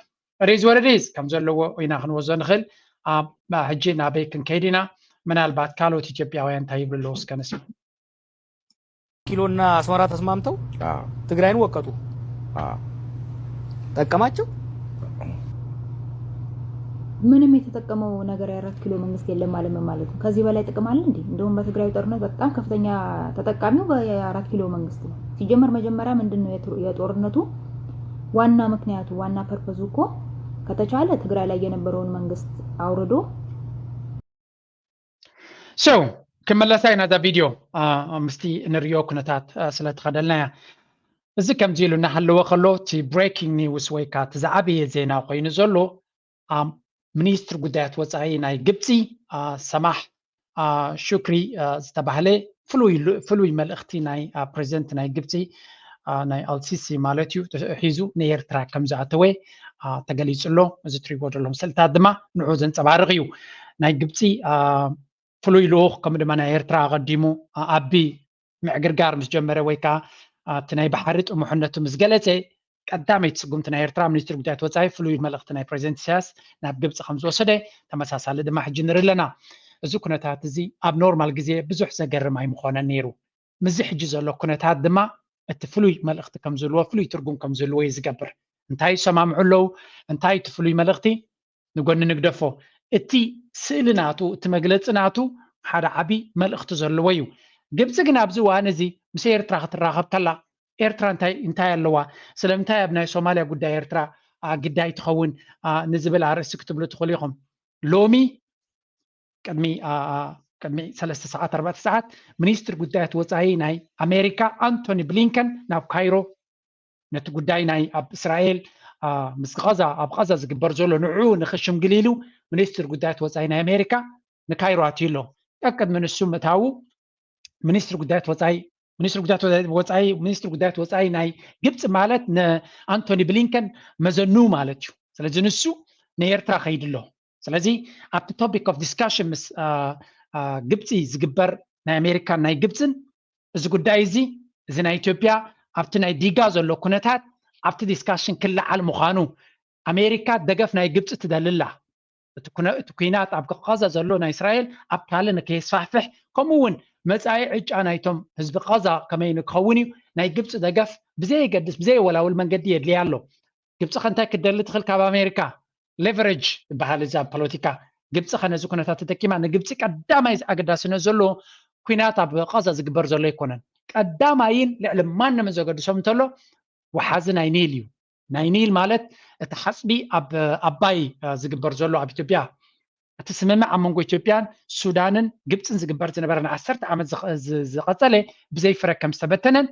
it is what it is፣ ከም ዘለዎ ኢና ክንወስዶ ንኽእል። ሕጂ ናበይ ክንከይድ ኢና? ምናልባት ካልኦት ኢትዮጵያውያን እንታይ ይብሉ ኣለዉ እስከ ንስማ። ኪሎና አስመራ ተስማምተው ትግራይን ወቀጡ። ጠቀማቸው? ምንም የተጠቀመው ነገር የአራት ኪሎ መንግስት የለም ማለት ምን ማለት ነው? ከዚህ በላይ ጥቅም አለ እንዴ? እንደውም በትግራይ ጦርነት በጣም ከፍተኛ ተጠቃሚው የአራት ኪሎ መንግስት ነው። ሲጀመር መጀመሪያ ምንድን ነው የጦርነቱ ዋና ምክንያቱ? ዋና ፐርፐዙ እኮ ከተቻለ ትግራይ ላይ የነበረውን መንግስት አውርዶ So ክመለሳ ኢና እዛ ቪድዮ ምስቲ ንሪኦ ኩነታት ስለተኸደልና እያ። እዚ ከምዚ ኢሉ እናሃለወ ከሎ እቲ ብሬኪንግ ኒውስ ወይ ከዓ እቲ ዝዓበየ ዜና ኮይኑ ዘሎ፣ ሚኒስትር ጉዳያት ወፃኢ ናይ ግብፂ ሰማሕ ሹክሪ ዝተባህለ ፍሉይ መልእኽቲ ናይ ፕሬዚደንት ናይ ግብፂ ናይ ኣልሲሲ ማለት እዩ ሒዙ ንኤርትራ ከም ዝኣተወ ተገሊፁ ኣሎ። እዚ ትሪእዎ ዘለኹም ስእልታት ድማ ንዑ ዘንፀባርቕ እዩ። ናይ ግብፂ ፍሉይ ልኡኽ ከምኡ ድማ ናይ ኤርትራ ኣቐዲሙ ኣቢ ምዕግርጋር ምስ ጀመረ ወይ ከዓ እቲ ናይ ባሕሪ ጥሙሕነቱ ምስ ገለፀ፣ ቀዳመይቲ ስጉምቲ ናይ ኤርትራ ሚኒስትሪ ጉዳያት ወፃኢ ፍሉይ መልእኽቲ ናይ ፕሬዚደንት ኢሳያስ ናብ ግብፂ ከም ዝወሰደ ተመሳሳሊ ድማ ሕጂ ንርኢ ኣለና። እዚ ኩነታት እዚ ኣብ ኖርማል ግዜ ብዙሕ ዘገርም ኣይምኾነን ነይሩ። ምስዚ ሕጂ ዘሎ ኩነታት ድማ እቲ ፍሉይ መልእኽቲ ከም ዝህልዎ፣ ፍሉይ ትርጉም ከም ዝህልዎ እዩ ዝገብር። እንታይ ይሰማምዑ ኣለዉ? እንታይ እቲ ፍሉይ መልእኽቲ? ንጎኒ ንግደፎ። እቲ ስእሊ ናቱ፣ እቲ መግለፂ ናቱ ሓደ ዓቢ መልእኽቲ ዘለዎ እዩ። ግብፂ ግን ኣብዚ እዋን እዚ ምስ ኤርትራ ክትራኸብ ከላ ኤርትራ እንታይ ኣለዋ? ስለምንታይ ኣብ ናይ ሶማልያ ጉዳይ ኤርትራ ግዳይ ትኸውን ንዝብል ኣርእስቲ ክትብሉ ትኽእሉ ኢኹም። ሎሚ ቅድሚ ቅድሚ ሰለስተ ሰዓት ኣርባዕተ ሰዓት ሚኒስትር ጉዳያት ወፃኢ ናይ ኣሜሪካ ኣንቶኒ ብሊንከን ናብ ካይሮ ነቲ ጉዳይ ናይ ኣብ እስራኤል ምስ ቃዛ ኣብ ቃዛ ዝግበር ዘሎ ንዕኡ ንኽሽምግል ኢሉ ሚኒስትር ጉዳያት ወፃኢ ናይ ኣሜሪካ ንካይሮ ኣትዩ ኣሎ። ቀቅድሚ ንሱ ምእታዉ ሚኒስትሪ ጉዳያት ወፃኢ ሚኒስትሪ ጉዳያት ወፃኢ ሚኒስትሪ ጉዳያት ወፃኢ ናይ ግብፂ ማለት ንኣንቶኒ ብሊንከን መዘኑ ማለት እዩ። ስለዚ ንሱ ንኤርትራ ከይዱ ኣሎ። ስለዚ ኣብቲ ቶፒክ ኦፍ ዲስካሽን ምስ ግብፂ ዝግበር ናይ ኣሜሪካን ናይ ግብፅን እዚ ጉዳይ እዚ እዚ ናይ ኢትዮጵያ ኣብቲ ናይ ዲጋ ዘሎ ኩነታት ኣብቲ ዲስካሽን ክለዓል ምዃኑ ኣሜሪካ ደገፍ ናይ ግብፂ ትደሊ ኣላ። እቲ ኩናት ኣብ ቃዛ ዘሎ ናይ እስራኤል ኣብ ካልእ ንከየስፋሕፍሕ ከምኡ እውን መፃኢ ዕጫ ናይቶም ህዝቢ ቃዛ ከመይ ንክኸውን እዩ ናይ ግብፂ ደገፍ ብዘየገድስ ብዘየወላውል መንገዲ የድልያ ኣሎ። ግብፂ ከንታይ ክትደሊ ትኽእል ካብ ኣሜሪካ? ሌቨሬጅ ዝበሃል እዚ ኣብ ፖለቲካ ግብፂ ከነዚ ኩነታት ተጠቂማ ንግብፂ ቀዳማይ ኣገዳስነት ዘለዎ ኩናት ኣብ ቃዛ ዝግበር ዘሎ ኣይኮነን። ቀዳማይን ልዕሊ ማንምን ዘገድሶም እንተሎ ወሓዚ ናይ ኒል እዩ። ናይ ኒል ማለት እቲ ሓፅቢ ኣብ ኣባይ ዝግበር ዘሎ ኣብ ኢትዮጵያ እቲ ስምምዕ ኣብ መንጎ ኢትዮጵያን ሱዳንን ግብፅን ዝግበር ዝነበረ ንዓሰርተ ዓመት ዝቐፀለ ብዘይ ፍረ ከም ዝተበተነን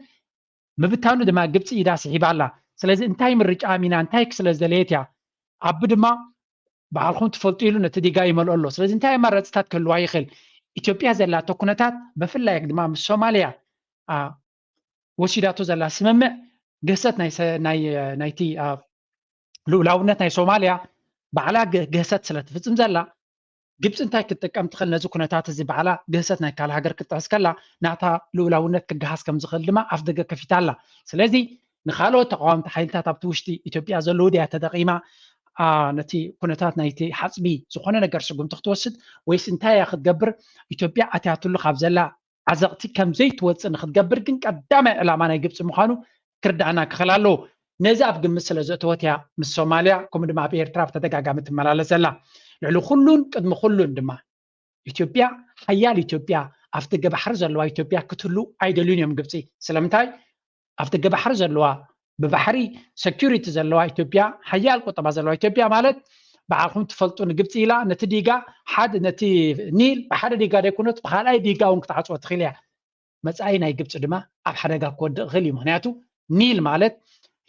ምብታኑ ድማ ግብፂ ኢዳ ስሒባ ኣላ። ስለዚ እንታይ ምርጫ ኣሚና እንታይ ስለ ዝደለየት እያ ኣቢ ድማ ባዕልኹም ትፈልጡ ኢሉ ነቲ ዲጋ ይመልኦ ኣሎ። ስለዚ እንታይ ኣማራፅታት ክህልዋ ይኽእል? ኢትዮጵያ ዘላቶ ኩነታት ብፍላይ ድማ ምስ ሶማልያ ወሲዳቶ ዘላ ስምምዕ ግህሰት ናይቲ ልኡላውነት ናይ ሶማልያ ባዕላ ግህሰት ስለ ትፍፅም ዘላ ግብፂ እንታይ ክትጥቀም ትኽእል? ነዚ ኩነታት እዚ ባዕላ ግህሰት ናይ ካልእ ሃገር ክትጥሕስ ከላ ናታ ልኡላውነት ክገሃስ ከም ዝኽእል ድማ ኣፍ ደገ ከፊታ ኣላ። ስለዚ ንኻልኦት ተቃወምቲ ሓይልታት ኣብቲ ውሽጢ ኢትዮጵያ ዘለዉ ድያ ተጠቂማ ነቲ ኩነታት ናይቲ ሓፅቢ ዝኾነ ነገር ስጉምቲ ክትወስድ ወይስ እንታይ እያ ክትገብር? ኢትዮጵያ ኣትያትሉ ካብ ዘላ ዓዘቕቲ ከም ዘይትወፅእ ንክትገብር ግን ቀዳማይ ዕላማ ናይ ግብፂ ምዃኑ ክርዳእና ክኽእል ኣለዎ። ነዚ ኣብ ግምት ስለ ዘእተወት እያ ምስ ሶማልያ ከምኡ ድማ ኣብ ኤርትራ ብተደጋጋሚ ትመላለስ ዘላ። ልዕሊ ኩሉን ቅድሚ ኩሉን ድማ ኢትዮጵያ ሓያል ኢትዮጵያ ኣብቲ ገባሕሪ ዘለዋ ኢትዮጵያ ክትህሉ ኣይደልዩን እዮም ግብፂ። ስለምንታይ? ኣብቲ ገባሕሪ ዘለዋ ብባሕሪ ሰኪሪቲ ዘለዋ ኢትዮጵያ ሓያል ቁጠባ ዘለዋ ኢትዮጵያ ማለት ብዓኹም ትፈልጡ ንግብፂ ኢላ ነቲ ዲጋ ሓደ ነቲ ኒል ብሓደ ዲጋ ደይኮነት ብካልኣይ ዲጋ እውን ክትዓፅወ ትኽእል እያ። መፃኢ ናይ ግብፂ ድማ ኣብ ሓደጋ ክወድቕ ይኽእል እዩ። ምክንያቱ ኒል ማለት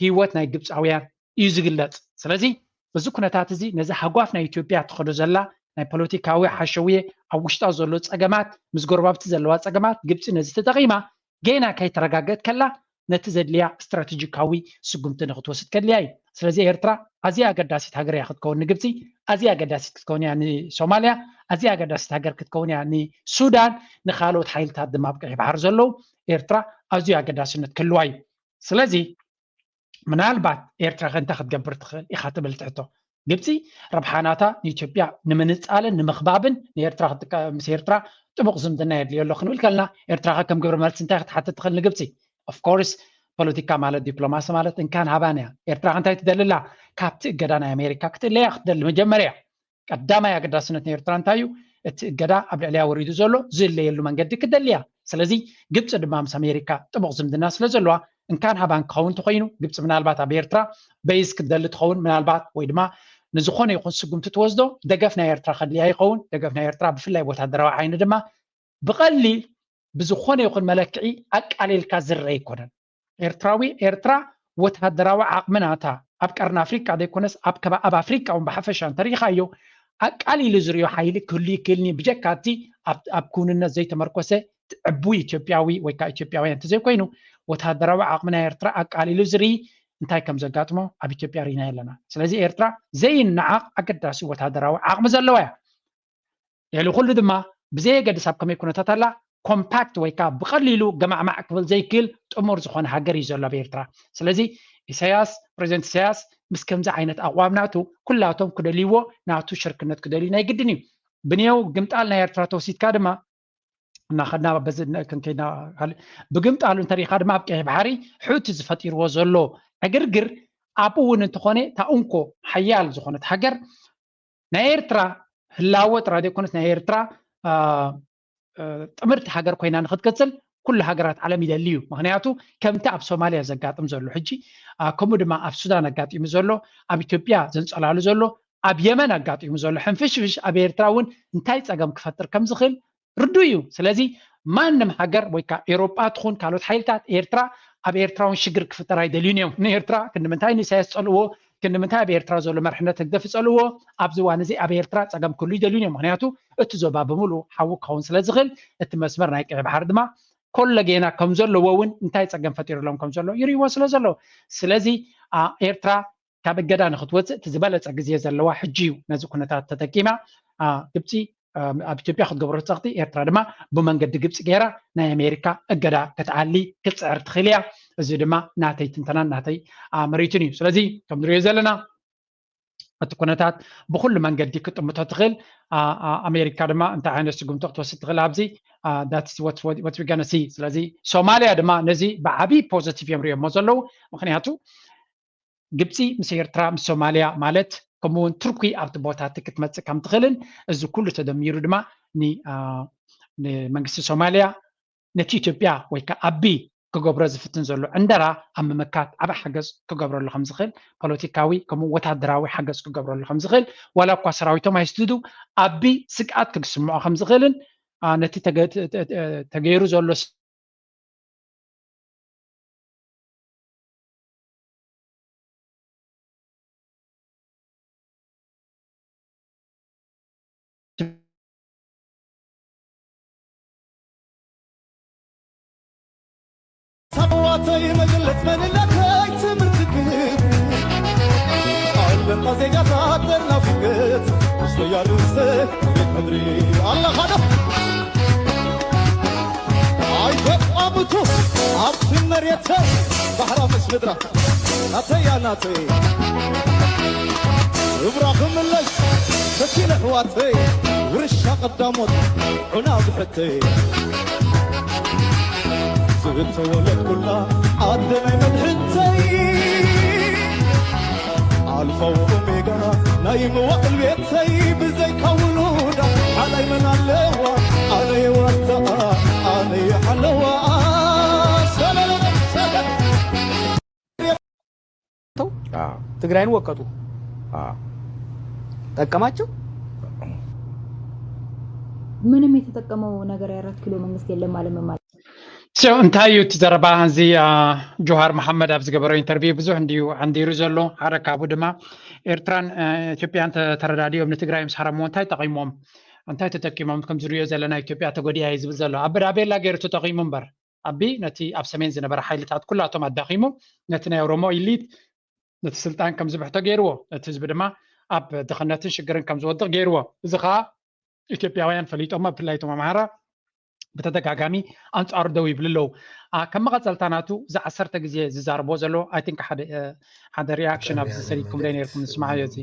ህይወት ናይ ግብፃውያን እዩ ዝግለፅ። ስለዚ እዚ ኩነታት እዚ ነዚ ሃጓፍ ናይ ኢትዮጵያ ትኸዶ ዘላ ናይ ፖለቲካዊ ሓሸውየ ኣብ ውሽጣ ዘሎ ፀገማት ምስ ጎረባብቲ ዘለዋ ፀገማት ግብፂ ነዚ ተጠቒማ ገና ከይተረጋገት ከላ ነቲ ዘድልያ ስትራቴጂካዊ ስጉምቲ ንክትወስድ ከድልያ እዩ። ስለዚ ኤርትራ ኣዝያ ኣገዳሲት ሃገር እያ ክትከውን ንግብፂ፣ ኣዝያ ኣገዳሲት ክትከውን እያ ንሶማልያ፣ ኣዝያ ኣገዳሲት ሃገር ክትከውን እያ ንሱዳን፣ ንካልኦት ሓይልታት ድማ ኣብ ቀይሕ ባሕሪ ዘለዉ ኤርትራ ኣዝዩ ኣገዳስነት ክህልዋ እዩ። ስለዚ ምናልባት ኤርትራ ከ እንታይ ክትገብር ትኽእል ኢኻ ትብል ትሕቶ። ግብፂ ረብሓናታ ንኢትዮጵያ ንምንፃልን ንምኽባብን ንኤርትራ ክትጥቀ- ምስ ኤርትራ ጥቡቕ ዝምድና የድልዮ ኣሎ ክንብል ከለና ኤርትራ ከ ከም ግብረ መልሲ እንታይ ክትሓትት ትኽእል ንግብፂ? ኦፍኮርስ ፖለቲካ ማለት ዲፕሎማሲ ማለት እንካን ሃባን እያ። ኤርትራ ከ እንታይ ትደሊ ኣላ? ካብቲ እገዳ ናይ ኣሜሪካ ክትእለያ ክትደሊ መጀመርያ ቀዳማይ ኣገዳስነት ናይ ኤርትራ እንታይ እዩ? እቲ እገዳ ኣብ ልዕሊያ ወሪዱ ዘሎ ዝእለየሉ መንገዲ ክደሊ እያ። ስለዚ ግብፂ ድማ ምስ ኣሜሪካ ጥቡቕ ዝምድና ስለ ዘለዋ እንካን ሃባን ክኸውን እንተኮይኑ ግብፂ ምናልባት ኣብ ኤርትራ በይዝ ክትደሊ ትኸውን ምናልባት ወይ ድማ ንዝኾነ ይኹን ስጉምቲ ትወስዶ ደገፍ ናይ ኤርትራ ከድልያ ይኸውን። ደገፍ ናይ ኤርትራ ብፍላይ ወታደራዊ ዓይኒ ድማ ብቐሊል ብዝኾነ ይኹን መለክዒ ኣቃሊልካ ዝረአ ኣይኮነን። ኤርትራዊ ኤርትራ ወታደራዊ ዓቕሚ ናታ ኣብ ቀርኒ ኣፍሪቃ ዘይኮነስ ኣብ ከባ ኣብ ኣፍሪቃ እውን ብሓፈሻ እንተሪኢኻዮ ኣቃሊሉ ዝሪኦ ሓይሊ ክህሉ ይክእልኒ ብጀካ እቲ ኣብ ኣብ ክውንነት ዘይተመርኮሰ ዕቡይ ኢትዮጵያዊ ወይ ከዓ ኢትዮጵያውያን እንተዘይኮይኑ ወታደራዊ ዓቕሚ ናይ ኤርትራ ኣቃሊሉ ዝርኢ እንታይ ከም ዘጋጥሞ ኣብ ኢትዮጵያ ርኢና ኣለና። ስለዚ ኤርትራ ዘይነዓቕ ኣገዳሲ ወታደራዊ ዓቕሚ ዘለዋ እያ። ልዕሊ ኩሉ ድማ ብዘየገድስ ኣብ ከመይ ኩነታት ኣላ ኮምፓክት ወይ ከዓ ብቐሊሉ ገማዕማዕ ክብል ዘይክእል ጥሙር ዝኾነ ሃገር እዩ ዘሎ ኣብ ኤርትራ። ስለዚ ኢሳያስ ፕሬዚደንት ኢሳያስ ምስ ከምዚ ዓይነት ኣቋም ናቱ ኩላቶም ክደልይዎ ናቱ ሽርክነት ክደልዩ ናይ ግድን እዩ። ብንየው ግምጣል ናይ ኤርትራ ተወሲድካ ድማ እናኸድና በዚ ክንከይና ብግምጣሉ እንተሪኢኻ ድማ ኣብ ቀይሕ ባሕሪ ሑቲ ዝፈጢርዎ ዘሎ ዕግርግር ኣብኡ እውን እንተኾነ እታ እንኮ ሓያል ዝኾነት ሃገር ናይ ኤርትራ ህላወ ጥራይ ዘይኮነስ ናይ ኤርትራ ጥምርቲ ሃገር ኮይና ንክትቅፅል ኩሉ ሃገራት ዓለም ይደሊ እዩ። ምክንያቱ ከምቲ ኣብ ሶማልያ ዘጋጥም ዘሎ ሕጂ ከምኡ ድማ ኣብ ሱዳን ኣጋጢሙ ዘሎ ኣብ ኢትዮጵያ ዘንፀላሉ ዘሎ ኣብ የመን ኣጋጢሙ ዘሎ ሕንፍሽፍሽ ኣብ ኤርትራ እውን እንታይ ፀገም ክፈጥር ከም ዝኽእል ርዱ እዩ። ስለዚ ማንም ሃገር ወይ ከዓ ኤሮጳ ትኹን ካልኦት ሓይልታት ኤርትራ ኣብ ኤርትራ እውን ሽግር ክፍጠር ኣይደልዩን እዮም። ንኤርትራ ክንዲ ምንታይ ንኢሳያስ ጸልዎ ክንዲ ምንታይ ኣብ ኤርትራ ዘሎ መርሕነት ህግደፍ ይጸልዎ ኣብዚ እዋን እዚ ኣብ ኤርትራ ጸገም ክህሉ ይደልዩን እዮም። ምክንያቱ እቲ ዞባ ብምሉኡ ሓዊ ክኸውን ስለ ዝኽእል እቲ መስመር ናይ ቀይ ባሕሪ ድማ ኮለጌና ከም ዘለዎ እውን እንታይ ጸገም ፈጢሩሎም ከም ዘሎ ይርእይዎ ስለ ዘሎ ስለዚ ኤርትራ ካብ እገዳ ንክትወፅእ እቲ ዝበለፀ ግዜ ዘለዋ ሕጂ እዩ። ነዚ ኩነታት ተጠቂማ ግብፂ ኣብ ኢትዮጵያ ክትገብሮ ጸቕጢ ኤርትራ ድማ ብመንገዲ ግብፂ ገይራ ናይ ኣሜሪካ እገዳ ክትዓሊ ክትፅዕር ትኽእል እያ። እዚ ድማ ናተይ ትንተናን ናተይ መሬትን እዩ። ስለዚ ከም ንሪኦ ዘለና እቲ ኩነታት ብኩሉ መንገዲ ክጥምቶ ትኽእል። ኣሜሪካ ድማ እንታይ ዓይነት ስጉምቶ ክትወስድ ትኽእል ኣብዚ that's what we gonna see። ስለዚ ሶማልያ ድማ ነዚ ብዓብዪ ፖዘቲቭ እዮም ሪኦሞ ዘለዉ። ምክንያቱ ግብፂ ምስ ኤርትራ ምስ ሶማልያ ማለት ከምኡውን ቱርኪ ኣብቲ ቦታ እቲ ክትመፅእ ከም ትኽእልን እዚ ኩሉ ተደሚሩ ድማ ንመንግስቲ ሶማልያ ነቲ ኢትዮጵያ ወይ ከዓ ኣቢ ክገብሮ ዝፍትን ዘሎ ዕንደራ ኣብ ምምካት ዓብ ሓገዝ ክገብረሉ ከም ዝኽእል ፖለቲካዊ ከምኡ ወታደራዊ ሓገዝ ክገብረሉ ከም ዝኽእል ዋላ እኳ ሰራዊቶም ኣይስድዱ ኣቢ ስግኣት ክስምዖ ከም ዝኽእልን ነቲ ተገይሩ ዘሎ ሳዋተይ መግለጽ መንነተይ ትምህርቲ ክህብ ኣለካ ዜጋታት ጠርናፊነት ስተያሉ ኣለኻ ዶ ኣይተቋምቱ ኣብቲ መሬተይ ባሕራ ምስ ምድራ ናተይ ናተይ እብራ ክምለስ ፈቲነ ኣሕዋተይ ውርሻ ቀዳሞት ዑና ብሕተይ ዝተወለድኩላ ዓዲ ናይ መድሕንተይ ኣልፋ ኦሜጋ ናይ መዋእል ቤተይ ብዘይካ ውሉዳ ሓላይ መን ኣለዋ ኣነ የዋታ ኣነ የሓለዋ ሰለለ ሰለለ ተው ትግራይን ወቀጡ ጠቀማቸው። ምንም የተጠቀመው ነገር የአራት ኪሎ መንግስት የለም ማለት ምን ማለት ነው? እንታይ እዩ እቲ ዘረባ እዚ? ጆሃር መሓመድ ኣብ ዝገበሮ ኢንተርቪው ብዙሕ እንድዩ ዓንዲሩ ዘሎ። ሓደ ካብኡ ድማ ኤርትራን ኢትዮጵያን ተረዳዲኦም ንትግራይ ምስ ሃረምዎ እንታይ ጠቒሞም እንታይ ተጠቂሞም? ከም ዝሪኦ ዘለና ኢትዮጵያ ተጎዲኣ እዩ ዝብል ዘሎ። ኣበዳቤላ ገይሩ ተጠቒሙ እምበር ኣቢ ነቲ ኣብ ሰሜን ዝነበረ ሓይልታት ኩላቶም ኣዳኺሙ ነቲ ናይ ኦሮሞ ኢሊት ነቲ ስልጣን ከም ዝብሕቶ ገይርዎ። ነቲ ህዝቢ ድማ ኣብ ድኽነትን ሽግርን ከም ዝወድቕ ገይርዎ። እዚ ከዓ ኢትዮጵያውያን ፈሊጦሞ ብፍላይ እቶም ኣምሓራ ብተደጋጋሚ ኣንፃሩ ደው ይብሉ ኣለዉ። ከም መቐፀልታ ናቱ እዚ ዓሰርተ ግዜ ዝዛረቦ ዘሎ I think ሓደ ሓደ reaction ኣብዚ ሰዲድኩም ዶ ነርኩም ንስማዓዮ። እዚ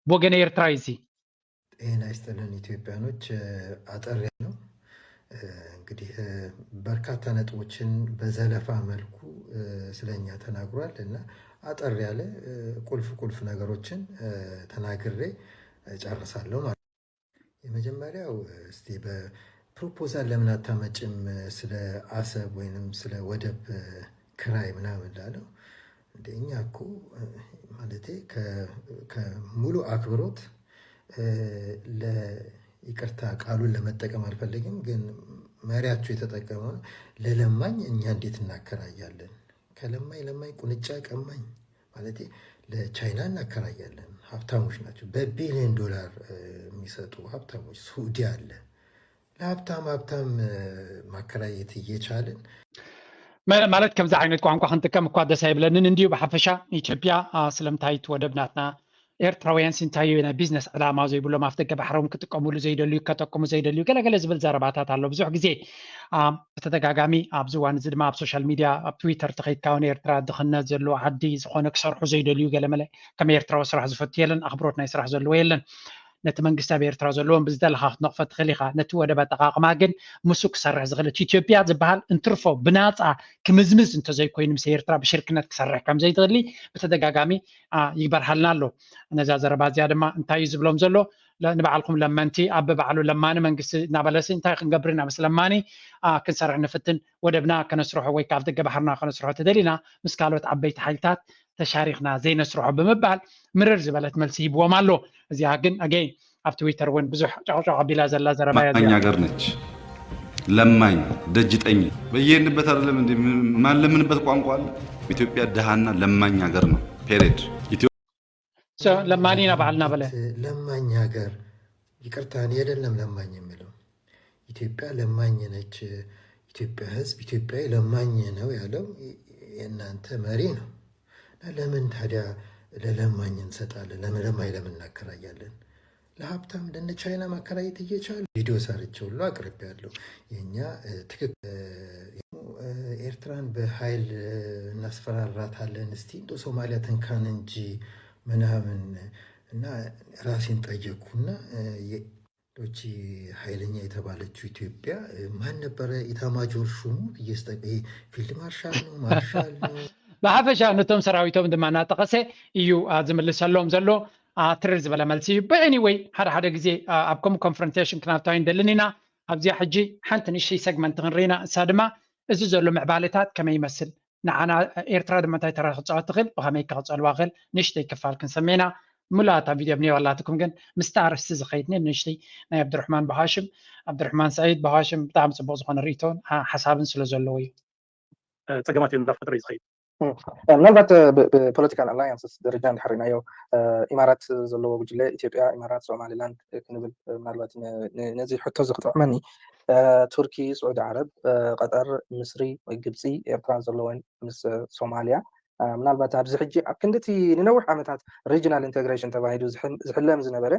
ብወገነ ኤርትራ እዩ። እዚ ጤና ይስጥልን ኢትዮጵያኖች፣ አጠር ያለ ነው። እንግዲህ በርካታ ነጥቦችን በዘለፋ መልኩ ስለኛ ተናግሯል እና አጠር ያለ ቁልፍ ቁልፍ ነገሮችን ተናግሬ እጨርሳለሁ ማለት ነው። የመጀመሪያው እስቲ በ proposal ለምን አታመጭም ስለ አሰብ ወይንም ስለ ወደብ ክራይ ምናምን ላለው እንደ እኛ እኮ ማለቴ ከሙሉ አክብሮት ይቅርታ ቃሉን ለመጠቀም አልፈልግም፣ ግን መሪያቸው የተጠቀመው ለለማኝ እኛ እንዴት እናከራያለን? ከለማኝ ለማኝ ቁንጫ ቀማኝ ማለት ለቻይና እናከራያለን። ሀብታሞች ናቸው፣ በቢሊዮን ዶላር የሚሰጡ ሀብታሞች። ሱዲ አለ። ለሀብታም ሀብታም ማከራየት እየቻልን ማለት ከምዚ ዓይነት ቋንቋ ክንጥቀም እኳ ደስ ኣይብለንን። እንዲዩ ብሓፈሻ ኢትዮጵያ ስለምንታይ እቲ ወደብ ናትና ኤርትራውያን ሲ እንታይ እዩ ናይ ቢዝነስ ዕላማ ዘይብሎም ኣፍ ደገ ባሕሮም ክጥቀሙሉ ዘይደልዩ ከጠቅሙ ዘይደልዩ ገለገለ ዝብል ዘረባታት ኣሎ ብዙሕ ግዜ። ብተደጋጋሚ ኣብዚ እዋን እዚ ድማ ኣብ ሶሻል ሚድያ ኣብ ትዊተር ተኸይድካ እውን ኤርትራ ድኽነት ዘለዎ ዓዲ ዝኾነ ክሰርሑ ዘይደልዩ ገለመለ ከም ኤርትራዊ ስራሕ ዝፈቱ የለን፣ ኣኽብሮት ናይ ስራሕ ዘለዎ የለን። ነቲ መንግስቲ ኣብ ኤርትራ ዘለዎም ብዝደለኻ ክትነቕፎ ትኽእል ኢኻ። ነቲ ወደብ ኣጠቓቕማ ግን ምስኡ ክሰርሕ ዝኽእል እቲ ኢትዮጵያ ዝበሃል እንትርፎ ብናፃ ክምዝምዝ እንተዘይኮይኑ ምስ ኤርትራ ብሽርክነት ክሰርሕ ከም ዘይትኽእሊ ብተደጋጋሚ ይበርሃልና ኣሎ። ነዛ ዘረባ እዚኣ ድማ እንታይ እዩ ዝብሎም ዘሎ? ንባዕልኩም ለመንቲ ኣብ ባዕሉ ለማኒ መንግስቲ እናበለሲ እንታይ ክንገብር ኢና ምስ ለማኒ ክንሰርሕ ንፍትን ወደብና ከነስርሖ ወይ ካብ ደገ ባሕርና ከነስርሖ ተደሊና ምስ ካልኦት ዓበይቲ ሓይልታት ተሻሪኽና ዘይነስርሖ ብምባል ምርር ዝበለት መልሲ ሂብዎም ኣሎ። እዚኣ ግን ኣገይ ኣብ ትዊተር እውን ብዙሕ ጨቕጨቕ ኣቢላ ዘላ ዘረባ እያ። ለማኝ ሀገር ነች። ለማኝ ደጅጠኝ በየሄድንበት አይደለም እንዴ ማንለምንበት ቋንቋ አለ። ኢትዮጵያ ድሃና ለማኝ ሀገር ነው። ፔሬድ። ለማኒ ኢና ባዕልና በለ። ለማኝ ሀገር ይቅርታ፣ እኔ አይደለም ለማኝ የምለው ኢትዮጵያ ለማኝ ነች። ኢትዮጵያ ህዝብ ኢትዮጵያዊ ለማኝ ነው ያለው የእናንተ መሪ ነው። እና ለምን ታዲያ ለለማኝ እንሰጣለን? ለምን ለማኝ ለምን እናከራያለን? ለሀብታም እንደነ ቻይና ማከራየት እየቻሉ ቪዲዮ ሰርቼ ሁሉ አቅርቤያለሁ። የእኛ ትክክል ኤርትራን በኃይል እናስፈራራታለን እስቲ እንደ ሶማሊያ ትንካን እንጂ ምናምን እና ራሴን ጠየቅኩና ዶቺ ኃይለኛ የተባለችው ኢትዮጵያ ማን ነበረ ኢታማጆር ሹሙ? እየስጠቀ ፊልድ ማርሻል ነው ማርሻል ነው? ብሓፈሻ ነቶም ሰራዊቶም ድማ እናጠቐሰ እዩ ዝምልሰሎም ዘሎ። ትርር ዝበለ መልሲ እዩ። ብኤኒወይ ሓደ ሓደ ግዜ ኣብ ከምኡ ኮንፍሮንቴሽን ክናታዊ እንደልን ኢና። ኣብዚኣ ሕጂ ሓንቲ ንእሽተይ ሰግመንት ክንርኢና እሳ ድማ እዚ ዘሎ ምዕባለታት ከመይ ይመስል ንዓና ኤርትራ ድማ እንታይ ተራ ክፃወት ትኽእል ብኸመይ ክቕፀልዋ ክእል ንእሽተይ ክፋል ክንሰምዕ ኢና። ሙሉኣታ ቪድዮ ብኔዋላትኩም ግን ምስቲ ኣርእስቲ ዝኸይድ ንእሽተይ ናይ ኣብድርሕማን ብሃሽም ኣብድርሕማን ሰዒድ ብሃሽም ብጣዕሚ ፅቡቅ ዝኾነ ርእቶን ሓሳብን ስለ ዘለዎ እዩ። ፀገማት እዩ እንዳፈጠረ እዩ ዝኸይድ። ምናልባት ብፖለቲካል ኣላያንስስ ደረጃ እንድሕር ርኢናዮ ኢማራት ዘለዎ ጉጅለ ኢትዮጵያ፣ ኢማራት፣ ሶማሊላንድ ክንብል ምናልባት ነዚ ሕቶ እዚ ክጥዕመኒ ቱርኪ፣ ስዑዲ ዓረብ፣ ቀጠር፣ ምስሪ፣ ግብፂ፣ ኤርትራ ዘለወን ምስ ሶማሊያ ምናልባት ኣብዚ ሕጂ ኣብ ክንድቲ ንነዊሕ ዓመታት regional integration ተባሂሉ ዝሕለም ዝነበረ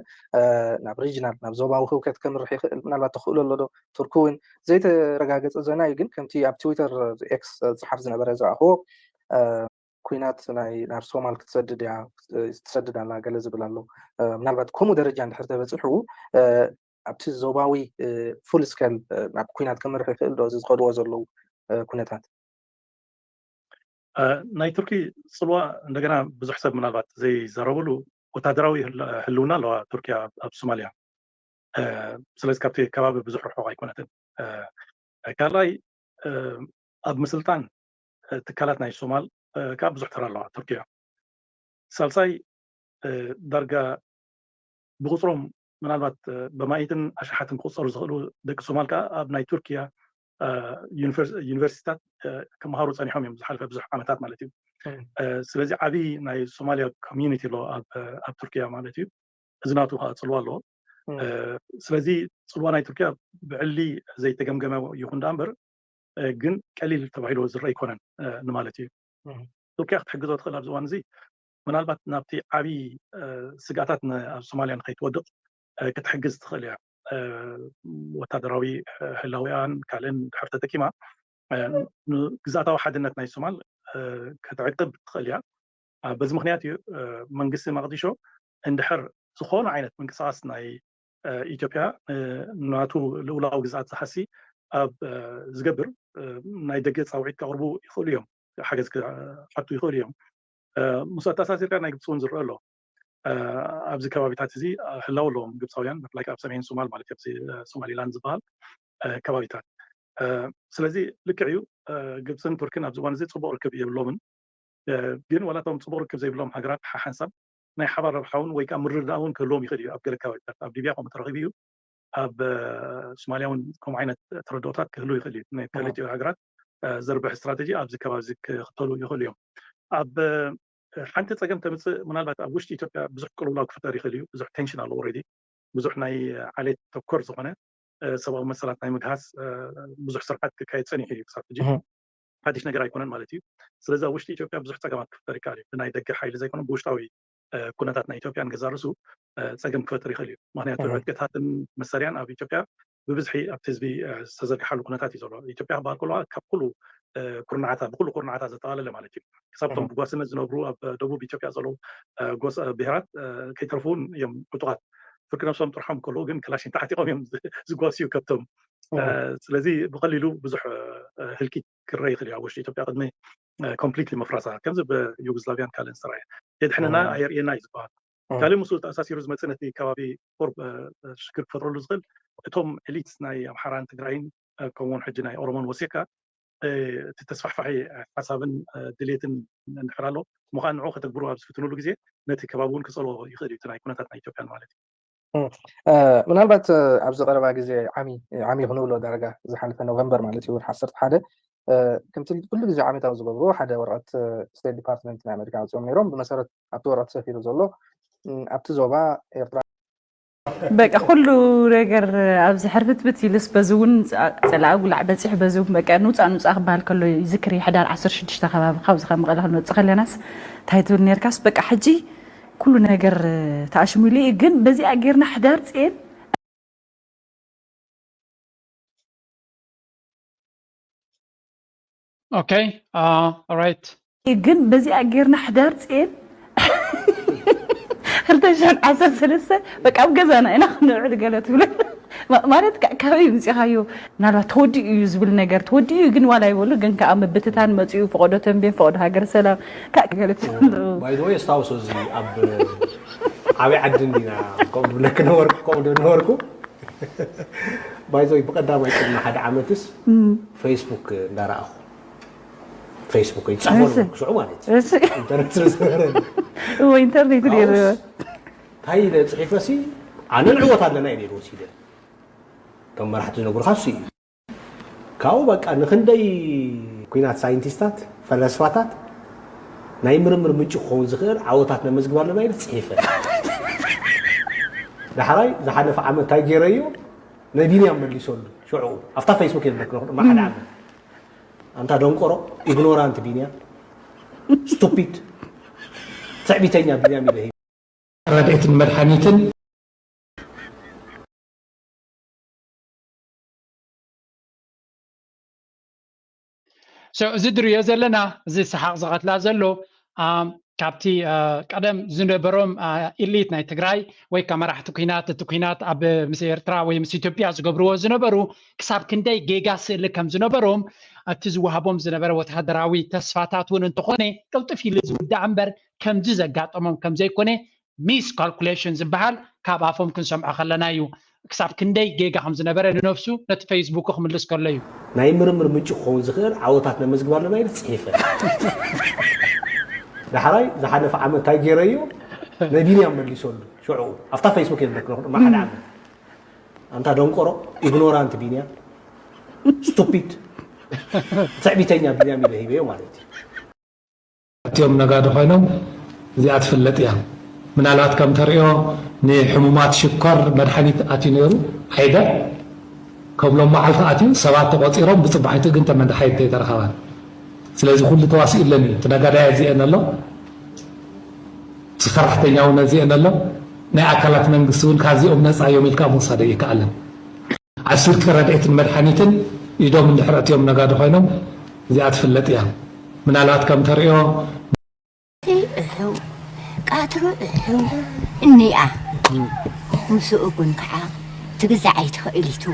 ናብ regional ናብ ዞባዊ ህውከት ከምርሕ ይኽእል ምናልባት ተኽእሎ ኣሎ ዶ? ቱርኪ እውን ዘይተረጋገፀ ዘና እዩ፣ ግን ከምቲ ኣብ ትዊተር ኤክስ ዝፅሓፍ ዝነበረ ዝረኣኽዎ ኩናት ናይ ናብ ሶማል ክትሰድድ እያ ትሰድድ ኣላ ገለ ዝብል ኣሎ። ምናልባት ከምኡ ደረጃ እንድሕር ተበፂሑ ኣብቲ ዞባዊ full scale ናብ ኩናት ከምርሕ ይኽእል ዶ እዚ ዝኸድዎ ዘለዉ ኩነታት? ናይ ቱርኪ ፅልዋ እንደገና ብዙሕ ሰብ ምናልባት ዘይዘረብሉ ወታደራዊ ህልውና ኣለዋ ቱርኪያ ኣብ ሶማሊያ። ስለዚ ካብቲ ከባቢ ብዙሕ ርሑቕ ኣይኮነትን። ካልኣይ ኣብ ምስልጣን ትካላት ናይ ሶማል ከዓ ብዙሕ ተራ ኣለዋ ቱርኪያ። ሳልሳይ ዳርጋ ብቁፅሮም ምናልባት በማኢትን ኣሽሓትን ክቁፀሩ ዝኽእሉ ደቂ ሶማል ከዓ ኣብ ናይ ቱርኪያ ዩኒቨርሲቲታት ከመሃሩ ፀኒሖም እዮም ዝሓለፈ ብዙሕ ዓመታት ማለት እዩ። ስለዚ ዓብዪ ናይ ሶማሊያ community ኣሎ ኣብ ቱርኪያ ማለት እዩ። እዚ ናቱ ከዓ ፅልዋ ኣለዎ። ስለዚ ፅልዋ ናይ ቱርኪያ ብዕሊ ዘይተገምገመ ይኹን ዳ እምበር ግን ቀሊል ተባሂሉ ዝረአ ኣይኮነን ንማለት እዩ። ቱርኪያ ክትሕግዞ ትኽእል ኣብዚ እዋን እዚ ምናልባት ናብቲ ዓብዪ ስግኣታት ኣብ ሶማልያ ንኸይትወድቕ ክትሕግዝ ትኽእል እያ። ወታደራዊ ህላዊኣን ካልእን ድሕር ተጠቂማ ግዝኣታዊ ሓድነት ናይ ሶማል ክትዕቅብ ትኽእል እያ። በዚ ምክንያት እዩ መንግስቲ መቅዲሾ እንድሕር ዝኾነ ዓይነት ምንቅስቃስ ናይ ኢትዮጵያ ናቱ ልኡላዊ ግዝኣት ዝሓሲ ኣብ ዝገብር ናይ ደገ ፃውዒት ከቕርቡ ይኽእሉ እዮም፣ ሓገዝ ክሓቱ ይኽእሉ እዮም። ምስ ኣተኣሳሲርካ ናይ ግብፂ እውን ዝረአ ኣሎ። ኣብዚ ከባቢታት እዚ ህላው ኣለዎም ግብፃውያን ብፍላይ ኣብ ሰሜን ሶማል ማለት ኣብዚ ሶማሊላንድ ዝበሃል ከባቢታት። ስለዚ ልክዕ እዩ ግብፅን ቱርክን ኣብዚ እዋን እዚ ፅቡቅ ርክብ የብሎምን። ግን ዋላ እቶም ፅቡቅ ርክብ ዘይብሎም ሃገራት ሓሓንሳብ ናይ ሓባር ረብሓ እውን ወይ ከዓ ምርድዳእ እውን ክህልዎም ይኽእል እዩ። ኣብ ገለ ከባቢታት ኣብ ሊብያ ከምኡ ተረኺቡ እዩ። ኣብ ሶማልያ እውን ከምኡ ዓይነት ተረድኦታት ክህልው ይኽእል እዩ። ናይ ክልቲኡ ሃገራት ዘርብሕ ስትራተጂ ኣብዚ ከባቢ እዚ ክኽተሉ ይኽእሉ እዮም። ኣብ ሓንቲ ፀገም ተምፅእ ምናልባት ኣብ ውሽጢ ኢትዮጵያ ብዙሕ ቅልውላው ክፍጠር ይኽእል እዩ። ብዙሕ ቴንሽን ኣሎ ኦልሬዲ። ብዙሕ ናይ ዓሌት ተኮር ዝኾነ ሰብኣዊ መሰላት ናይ ምግሃስ ብዙሕ ስርዓት ክካየድ ፀኒሑ እዩ ክሳብ ሕጂ። ሓድሽ ነገር ኣይኮነን ማለት እዩ። ስለዚ ኣብ ውሽጢ ኢትዮጵያ ብዙሕ ፀገማት ክፍጠር ይከኣል እዩ። ብናይ ደገ ሓይሊ ዘይኮነ ብውሽጣዊ ኩነታት ናይ ኢትዮጵያ ንገዛ ርእሱ ፀገም ክፈጥር ይኽእል እዩ። ምክንያቱ ዕጥቅታትን መሳርያን ኣብ ኢትዮጵያ ብብዝሒ ኣብቲ ህዝቢ ዝተዘርግሓሉ ኩነታት እዩ ዘሎ። ኢትዮጵያ ክበሃል ከለዋ ካብ ኩሉ ኩርናዓታ ብኩሉ ኩርናዓታ ዘጠቓለለ ማለት እዩ። ክሳብ እቶም ብጓስነት ዝነብሩ ኣብ ደቡብ ኢትዮጵያ ዘለዉ ጎስ ብሄራት ከይተርፉ እውን እዮም ዕጡቓት። ፍርቂ ነብሶም ጥርሖም ከለዉ ግን ክላሽን ተዓጢቖም እዮም ዝጓስዩ ከብቶም። ስለዚ ብቐሊሉ ብዙሕ ህልቂት ክረአ ይኽእል እዩ ኣብ ውሽጢ ኢትዮጵያ ቅድሚ ኮምፕሊትሊ ምፍራሳ ከምዚ ብዩጎዝላቪያን ካልእን ዝተረኣየ የድሕነና ኣየርእየና እዩ ዝበሃል። ካልእ ምስኡ ተኣሳሲሩ ዝመፅእ ነቲ ከባቢ ቁርብ ሽግር ክፈጥረሉ ዝኽእል እቶም ኤሊትስ ናይ ኣምሓራን ትግራይን ከምኡውን ሕጂ ናይ ኦሮሞን ወሲኽካ እቲ ተስፋሕፋሒ ሓሳብን ድሌትን እንድሕር ኣሎ እሞ ከዓ ንዑ ከተግብሩ ኣብ ዝፍትኑሉ ግዜ ነቲ ከባቢ እውን ክፀልዎ ይኽእል እዩ እቲ ናይ ኩነታት ናይ ኢትዮጵያን ማለት እዩ። ምናልባት ኣብዚ ቀረባ ግዜ ዓሚ ዓሚ ክንብሎ ዳርጋ ዝሓለፈ ኖቨምበር ማለት እዩ ወርሒ ዓሰርተ ሓደ ከምቲ ኩሉ ግዜ ዓመታዊ ዝገብርዎ ሓደ ወረቐት ስቴት ዲፓርትመንት ናይ ኣሜሪካ ኣውፅኦም ነይሮም። ብመሰረት ኣብቲ ወረቐት ሰፊሩ ዘሎ ኣብቲ ዞባ ኤርትራ በቃ ኩሉ ነገር ኣብዚ ሕርብትብት ኢልስ በዚ እውን ፀላኢ ጉላዕ በፂሑ በዚ እውን በቃ ንውፃእ ንውፃእ ክበሃል ከሎ ይዝክር እዩ ሕዳር ዓሰርተ ሽዱሽተ ከባቢ ካብዚ ካብ መቐለ ክንመፅእ ከለናስ እንታይ ትብል ነርካስ በቃ ሕጂ ኩሉ ነገር ተኣሽሙ ኢሉ እዩ ግን በዚኣ ጌርና ሕዳር ፅኤን Okay, uh, all right. ግን በዚኣ ጌርና ሕዳር ፅኤን ክልተ ሽሕን ዓሰርተ ሰለስተ በቃ ኣብ ገዛና ኢና ክንውዕል ገለ ትብሎ ማለት ካበይ ምፅኻዮ ምናልባት ተወዲኡ እዩ ዝብል ነገር ተወዲኡ እዩ ግን ዋላ ይበሉ ግን ከዓ ምብትታን መፅኡ ፈቐዶ ተንቤን ፈቐዶ ሃገር ሰላም ገለ ትብሎ ባይዘወይ ኣስታውሶ እዚ ኣብ ዓበይ ዓዲ እንዲና ከምኡ ዝብለክ ነበርኩ ከምኡ ዶ ነበርኩ ባይዘወይ ብቀዳማይ ቅድሚ ሓደ ዓመትስ ፌስቡክ እንዳረኣኹ ፌስቡክ ይፅሕፎ ነበርኩ ሽዑ ማለት እዩ ኢንተርኔት ስለ ዝነበረ እዎ ኢንተርኔት ነይሩ እንታይ ኢለ ፅሒፈ ሲ ኣነ ንዕወት ኣለና ኢለ ወሲደ እቶም መራሕቲ ዝነግሩካ እሱ እዩ ካብኡ በቃ ንክንደይ ኩናት ሳይንቲስታት ፈለስፋታት ናይ ምርምር ምንጪ ክኸውን ዝኽእል ዓወታት ነመዝግብ ኣለና ኢለ ፅሒፈ ዳሕራይ ዝሓለፈ ዓመት እንታይ ገይረዮ ነቢንያም መሊሰሉ ሽዑ ኣብታ ፌስቡክ የብለክ ማሓደ ዓመት ኣንታ ደንቆሮ ኢግኖራንት ቢንያም ስቱፒድ ትዕቢተኛ ቢንያም ኢለ ሂበ። ረድኤትን መድሓኒትን So እዚ ድሪዮ ዘለና እዚ ሰሓቕ ዝቐትላ ዘሎ ካብቲ ቀደም ዝነበሮም ኢሊት ናይ ትግራይ ወይ ከዓ መራሕቲ ኩናት እቲ ኩናት ኣብ ምስ ኤርትራ ወይ ምስ ኢትዮጵያ ዝገብርዎ ዝነበሩ ክሳብ ክንደይ ጌጋ ስእሊ ከም ዝነበሮም እቲ ዝወሃቦም ዝነበረ ወተሃደራዊ ተስፋታት እውን እንተኾነ ቅልጥፍ ኢሉ ዝውዳእ እምበር ከምዚ ዘጋጠሞም ከም ዘይኮነ ሚስ ካልኩሌሽን ዝበሃል ካብ ኣፎም ክንሰምዖ ከለና እዩ። ክሳብ ክንደይ ጌጋ ከም ዝነበረ ንነብሱ ነቲ ፌስቡክ ክምልስ ከሎ እዩ። ናይ ምርምር ምንጪ ክኸውን ዝኽእል ዓወታት ነመዝግብ ኣለና ኢሉ ጽሒፈ። ዳሕራይ ዝሓለፈ ዓመት እንታይ ገይረዮ ናይ ቢንያም መሊሰሉ ሽዑ ኣብታ ፌስቡክ የለክ ሓደ ዓመት ኣንታ ደንቆሮ ኢግኖራንት ቢንያም ስቱፒድ ትዕቢተኛ ቢንያም ኢለ ሂበዮ ማለት እዩ። እቲኦም ነጋዶ ኮይኖም እዚኣ ትፍለጥ እያ። ምናልባት ከም ተርእዮ ንሕሙማት ሽኮር መድሓኒት ኣትዩ ነይሩ ዓይደር ከም ሎም መዓልቲ ኣትዩ ሰባት ተቆፂሮም ብፅባሒቱ ግን ተመድሓኒት ተይተረኸባን። ስለዚ ኩሉ ተዋሲኡለን እዩ። እቲ ነጋዳይ ኣዚኤን ኣሎ፣ እቲ ሰራሕተኛ እውን ኣዚኤን ኣሎ። ናይ ኣካላት መንግስቲ እውን ካብዚኦም ነፃ እዮም ኢልካ ምውሳድ ኣይከኣልን። ዓስርኪ ረድኤትን መድሓኒትን ኢዶም እንድሕር እቲኦም ነጋዶ ኮይኖም እዚኣ ትፍለጥ እያ። ምናልባት ከም ተርእዮ እሕው ቃትሩ እሕው እኒኣ ምስኡ ግን ከዓ ትግዛእ ኣይትኽእል ኢቱ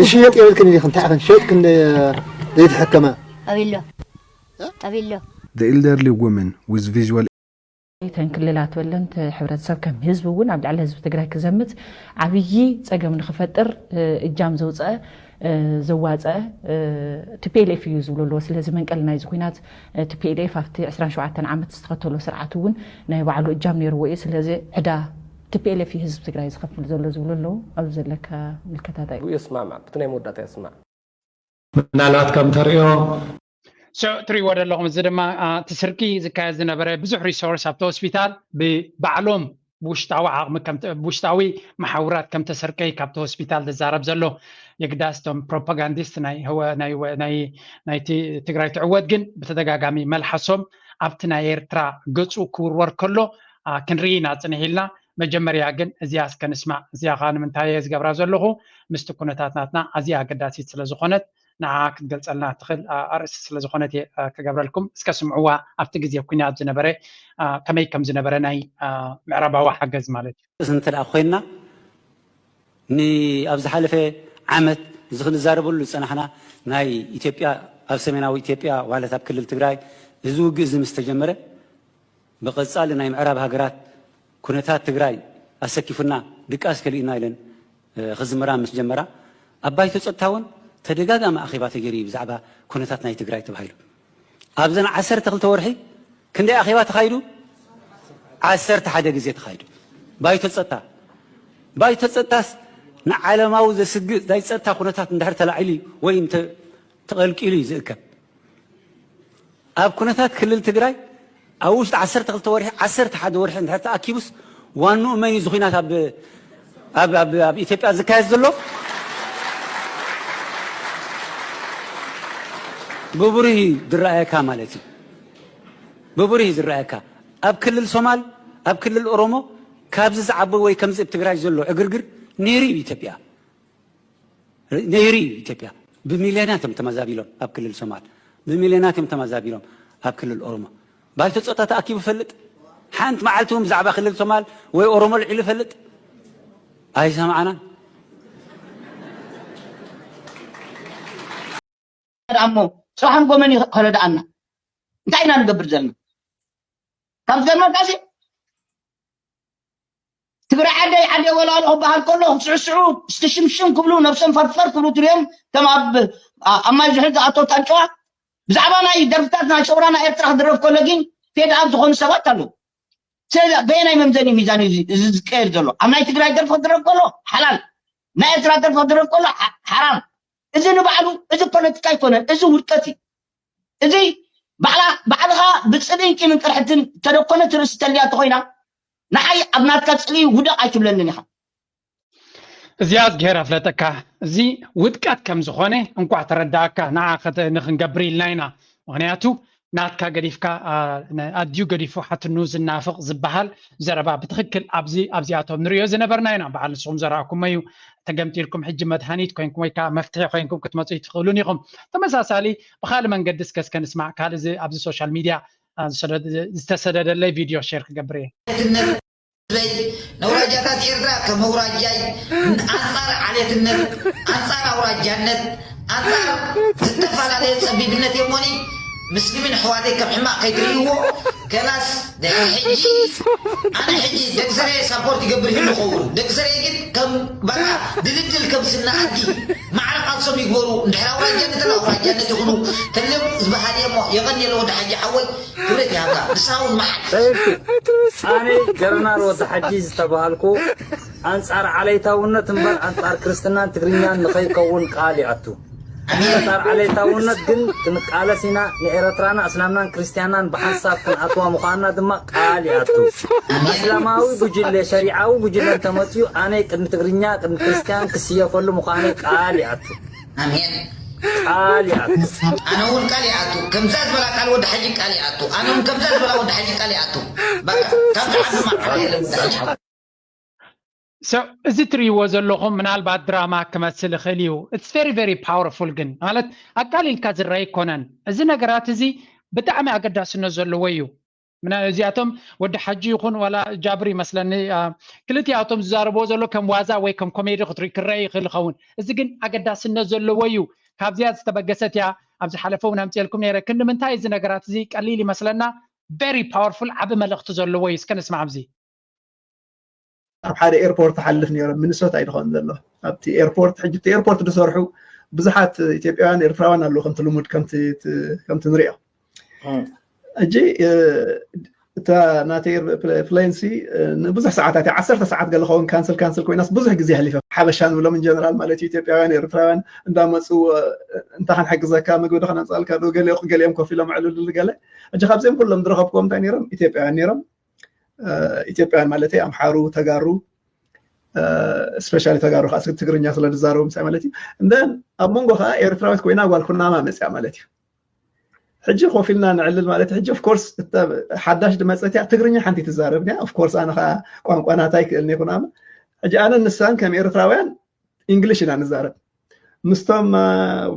ዝሽየጥ የብልክን ኢኺ እንታይ ኢኽን ሸጥክን ዘይተሐከማ ኣበሎ ኣበሎ The elderly woman with visual እተን ክልላት በለንት ሕብረተሰብ ከም ህዝቢ እውን ኣብ ልዕሊ ህዝቢ ትግራይ ክዘምት ዓብዪ ፀገም ንክፈጥር እጃም ዘውፀአ ዘዋፀአ ቲፒኤልኤፍ እዩ ዝብሉ ኣለዎ። ስለዚ መንቀሊ ናይዚ ኩናት ቲፒኤልኤፍ ኣብቲ ዕስራን ሸውዓተን ዓመት ዝተኸተሎ ስርዓት እውን ናይ ባዕሉ እጃም ነይርዎ እዩ። ስለዚ ዕዳ ቲፒኤልኤፍ እዩ ህዝቢ ትግራይ ዝኸፍል ዘሎ ዝብሉ ኣለዉ። ኣብዚ ዘለካ ምልከታ እንታይ እዩ? ብኡ የስማዕማዕ፣ ብቲ ናይ መወዳእታ የስማዕ። ምናልባት ከም ተርእዮ So እትሪእዎ ዘለኹም እዚ ድማ እቲ ስርቂ ዝካየድ ዝነበረ ብዙሕ ሪሶርስ ኣብቲ ሆስፒታል ብባዕሎም ብውሽጣዊ ዓቕሚ ብውሽጣዊ መሓውራት ከም ተሰርቀ ካብቲ ሆስፒታል ዝዛረብ ዘሎ። የግዳስ እቶም ፕሮፓጋንዲስት ናይ ናይቲ ትግራይ ትዕወት ግን ብተደጋጋሚ መልሓሶም ኣብቲ ናይ ኤርትራ ገፁ ክውርወር ከሎ ክንርኢ ኢና ፅንሕ ኢልና። መጀመርያ ግን እዚኣ እስከ ንስማዕ። እዚኣ ከዓ ንምንታይ እየ ዝገብራ ዘለኹ? ምስቲ ኩነታት ናትና ኣዝያ ኣገዳሲት ስለዝኾነት ንዓ ክትገልፀልና ትኽእል ኣርእስቲ ስለዝኾነት እየ ክገብረልኩም። እስከ ስምዕዋ ኣብቲ ግዜ ኩናት ዝነበረ ከመይ ከም ዝነበረ ናይ ምዕራባዊ ሓገዝ ማለት እዩ። እንተ ደኣ ኮይንና ንኣብ ዝሓለፈ ዓመት እዚ ክንዛረበሉ ዝፀናሕና ናይ ኢትዮጵያ ኣብ ሰሜናዊ ኢትዮጵያ ማለት ኣብ ክልል ትግራይ እዚ ውግእ እዚ ምስ ተጀመረ ብቐጻሊ ናይ ምዕራብ ሃገራት ኩነታት ትግራይ ኣሰኪፉና ድቃስ ከሊእና ኢለን ክዝምራ ምስ ጀመራ ኣብ ባይቶ ጸጥታ እውን ተደጋጋሚ ኣኼባ ተገይሩ እዩ ብዛዕባ ኩነታት ናይ ትግራይ ተባሂሉ ኣብዘን ዓሰርተ ክልተ ወርሒ ክንደይ ኣኼባ ተኻይዱ ዓሰርተ ሓደ ግዜ ተኻይዱ ባይቶ ጸጥታ ባይቶ ጸጥታስ ንዓለማዊ ዘስግእ ናይ ጸጥታ ኩነታት እንድሕር ተላዒሉ ወይ ተቐልቂሉ እዩ ዝእከብ ኣብ ኩነታት ክልል ትግራይ ኣብ ውሽጢ ዓሰርተ ክልተ ወርሒ ዓሰርተ ሓደ ወርሒ እንድሕር ተኣኪቡስ ዋንኡ መን እዩ ዝኩናት ኣብ ኣብ ኣብ ኣብ ኢትዮጵያ ዝካየድ ዘሎ ብብሩህ እዩ ዝረኣየካ ማለት እዩ ብብሩህ እዩ ዝረኣየካ ኣብ ክልል ሶማል ኣብ ክልል ኦሮሞ ካብዚ ዝዓቢ ወይ ከምዚ ኣብ ትግራይ ዘሎ ዕግርግር ነይሩ እዩ ኢትዮጵያ ነይሩ እዩ ኢትዮጵያ ብሚልዮናት እዮም ተመዛቢሎም ኣብ ክልል ሶማል ብሚልዮናት እዮም ተመዛቢሎም ኣብ ክልል ኦሮሞ ባይቶ ፀጥታ ተኣኪቡ ፈልጥ ሓንቲ መዓልቲ እውን ብዛዕባ ክልል ሶማል ወይ ኦሮሞ ልዒሉ ፈልጥ ኣይሰማዕናን እሞ ፅባሕ ንጎ መን ከረድኣና እንታይ ኢና ንገብር ዘለና ካብ ዝገርመካሲ ትግራይ ዓደይ ዓደይ ወላሉ ክበሃል ከሎ ክስዕስዑ ስትሽምሽም ክብሉ ነብሶም ፈርፈር ክብሉ ትሪኦም ከም ኣብ ኣብ ማይ ዝሕል ዝኣቶ ታንጨዋ ብዛዕባ ናይ ደርፍታት ናይ ሰውራ ናይ ኤርትራ ክድረፍ ከሎ ግን ፌድ ኣብ ዝኾኑ ሰባት ኣለዉ ስለዚ በየናይ መምዘኒ ሚዛን እዩ እዚ ዝቀየር ዘሎ ኣብ ናይ ትግራይ ደርፊ ክድረፍ ከሎ ሓላል ናይ ኤርትራ ደርፊ ክድረፍ ከሎ ሓራም እዚ ንባዕሉ እዚ ፖለቲካ ኣይኮነን እዚ ውድቀት እዩ እዚ ባዕላ ባዕልኻ ብፅልኢን ቂምን ቅርሕትን ተደኮነት ርእሲ ተልያ ተኾይና ንዓይ ኣብ ናትካ ፅልኢ ውደቕ ኣይትብለንን ኢኻ እዚኣ እዝግሄር ኣፍለጠካ እዚ ውድቀት ከም ዝኾነ እንኳዕ ተረዳእካ ንዓ ንክንገብር ኢልና ኢና ምክንያቱ ናትካ ገዲፍካ ኣድዩ ገዲፉ ሓትኑ ዝናፍቕ ዝበሃል ዘረባ ብትኽክል ኣብዚ ኣብዚኣቶም ንሪኦ ዝነበርና ኢና። በዓል ንስኹም ዘረኣኩሞ እዩ። ተገምጢልኩም ሕጂ መድሃኒት ኮይንኩም ወይ ከዓ መፍትሒ ኮይንኩም ክትመፁ ትኽእሉን ኢኹም። ተመሳሳሊ ብካልእ መንገዲ እስከ እስከ ንስማዕ። ካልእ ኣብዚ ሶሻል ሚድያ ዝተሰደደለይ ቪድዮ ሼር ክገብር እየ። ነውራጃታት ኤርትራ ከም ኣውራጃይ ኣንጻር ዓሌትነት፣ ኣንጻር ኣውራጃነት፣ ኣንጻር ዝተፈላለየ ጸቢብነት እየ እሞኒ ምስልሚን ኣሕዋተይ ከም ሕማቕ ከይትርእይዎ። ከላስ ድሕሪ ሕጂ ኣነ ሕጂ ደቂ ሰረየ ሳፖርት ይገብር ይህሉ ኸውን። ደቂ ሰረየ ግን ከም በቃ ድልድል ከም ስና ኣድጊ ማዕረ ቃልሶም ይግበሩ። እንድሕር ኣውራጃነት ኣላ ኣውራጃነት ይኹኑ ተልዮም ዝበሃል እየ እሞ የቐንየለ ወዲ ሓጂ ሓወይ። ክብረት ይሃብካ ንስኻ እውን መሓል። ኣነ ጀነራል ወዲ ሓጂ ዝተባሃልኩ ኣንጻር ዓለይታውነት እምበር ኣንጻር ክርስትናን ትግርኛን ንኸይከውን ቃል ይኣቱ። ኣንጻር ዓለይታውነት ግን ክንቃለስ ኢና። ንኤረትራና እስላምናን ክርስትያናን ብሓንሳብ ክንኣትዋ ምዃንና ድማ ቃል ይኣቱ። እስላማዊ ጉጅለ ሸሪዓዊ ጉጅለ እንተመፅዩ ኣነ ቅድሚ ትግርኛ ቅድሚ ክርስትያን ክስየፈሉ ምዃነይ ቃል ይኣቱ። ኣሜን። ቃል ይኣቱ። ኣነ እውን ቃል ይኣቱ። ከምዛ ዝበላ ቃል ወዲ ሓጂ ቃል ይኣቱ። ኣነ እውን ከምዛ ዝበላ ወዲ ሓጂ ቃል ይኣቱ። በቃ ካብ ዝዓዱ ማዕረ የለ ወዲ ሓጂ ሓወይ። So እዚ ትርእይዎ ዘለኹም ምናልባት ድራማ ክመስል ይኽእል እዩ። It's very very powerful ግን ማለት ኣቃሊልካ ዝረኣ ኣይኮነን። እዚ ነገራት እዚ ብጣዕሚ ኣገዳስነት ዘለዎ እዩ። ምና እዚኣቶም ወዲ ሓጂ ይኹን ዋላ ጃብር ይመስለኒ ክልቲኣቶም ዝዛረብዎ ዘሎ ከም ዋዛ ወይ ከም ኮሜዲ ክትርኢ ክረአ ይኽእል ይኸውን። እዚ ግን ኣገዳስነት ዘለዎ እዩ። ካብዚኣ ዝተበገሰት እያ ኣብ ዝሓለፈ እውን ኣምፅኤልኩም ነይረ። ክንዲ ምንታይ እዚ ነገራት እዚ ቀሊል ይመስለና? Very powerful ዓቢ መልእኽቲ ዘለዎ እዩ። እስከ ንስማዕ ኣብዚ። ኣብ ሓደ ኤርፖርት ሓልፍ ነይሮም ሚኒሶታ እዩ ድኾን ዘሎ ኣብቲ ኤርፖርት ሕጂ እቲ ኤርፖርት ዝሰርሑ ብዙሓት ኢትዮጵያውያን ኤርትራውያን ኣለዉ ከምቲ ልሙድ ከምቲ ንሪኦ ሕጂ እታ ናተይ ፕሌንሲ ንብዙሕ ሰዓታት ዓሰርተ ሰዓት ገለ ኸውን ካንስል ካንስል ኮይናስ ብዙሕ ግዜ ኣሕሊፈ ሓበሻ ንብሎም ጀነራል ማለት እዩ ኢትዮጵያውያን ኤርትራውያን እንዳመፁ እንታይ ክንሕግዘካ ምግቢ ዶ ከነምፃልካ ዶ ገሊኦም ኮፍ ኢሎም ኣዕልሉሉ ገለ ሕጂ ካብዚኦም ኩሎም ዝረኸብክዎም እንታይ ነይሮም ኢትዮጵያውያን ነይሮም ኢትዮጵያውያን ማለት ኣምሓሩ ተጋሩ ስፔሻሊ ተጋሩ ከዓ ትግርኛ ስለ ዝዛረቡ ምሳይ ማለት እዩ እንደን ኣብ መንጎ ከዓ ኤርትራዊት ኮይና ጓል ኩናማ መፅያ ማለት እዩ ሕጂ ኮፍ ኢልና ንዕልል ማለት ሕጂ ኦፍኮርስ ሓዳሽ ድመፀት እያ ትግርኛ ሓንቲ ትዛረብ እያ ኦፍኮርስ ኣነ ከዓ ቋንቋ ናታ ይክእልኒ ኩናማ ሕጂ ኣነ ንሳን ከም ኤርትራውያን ኢንግሊሽ ኢና ንዛረብ ምስቶም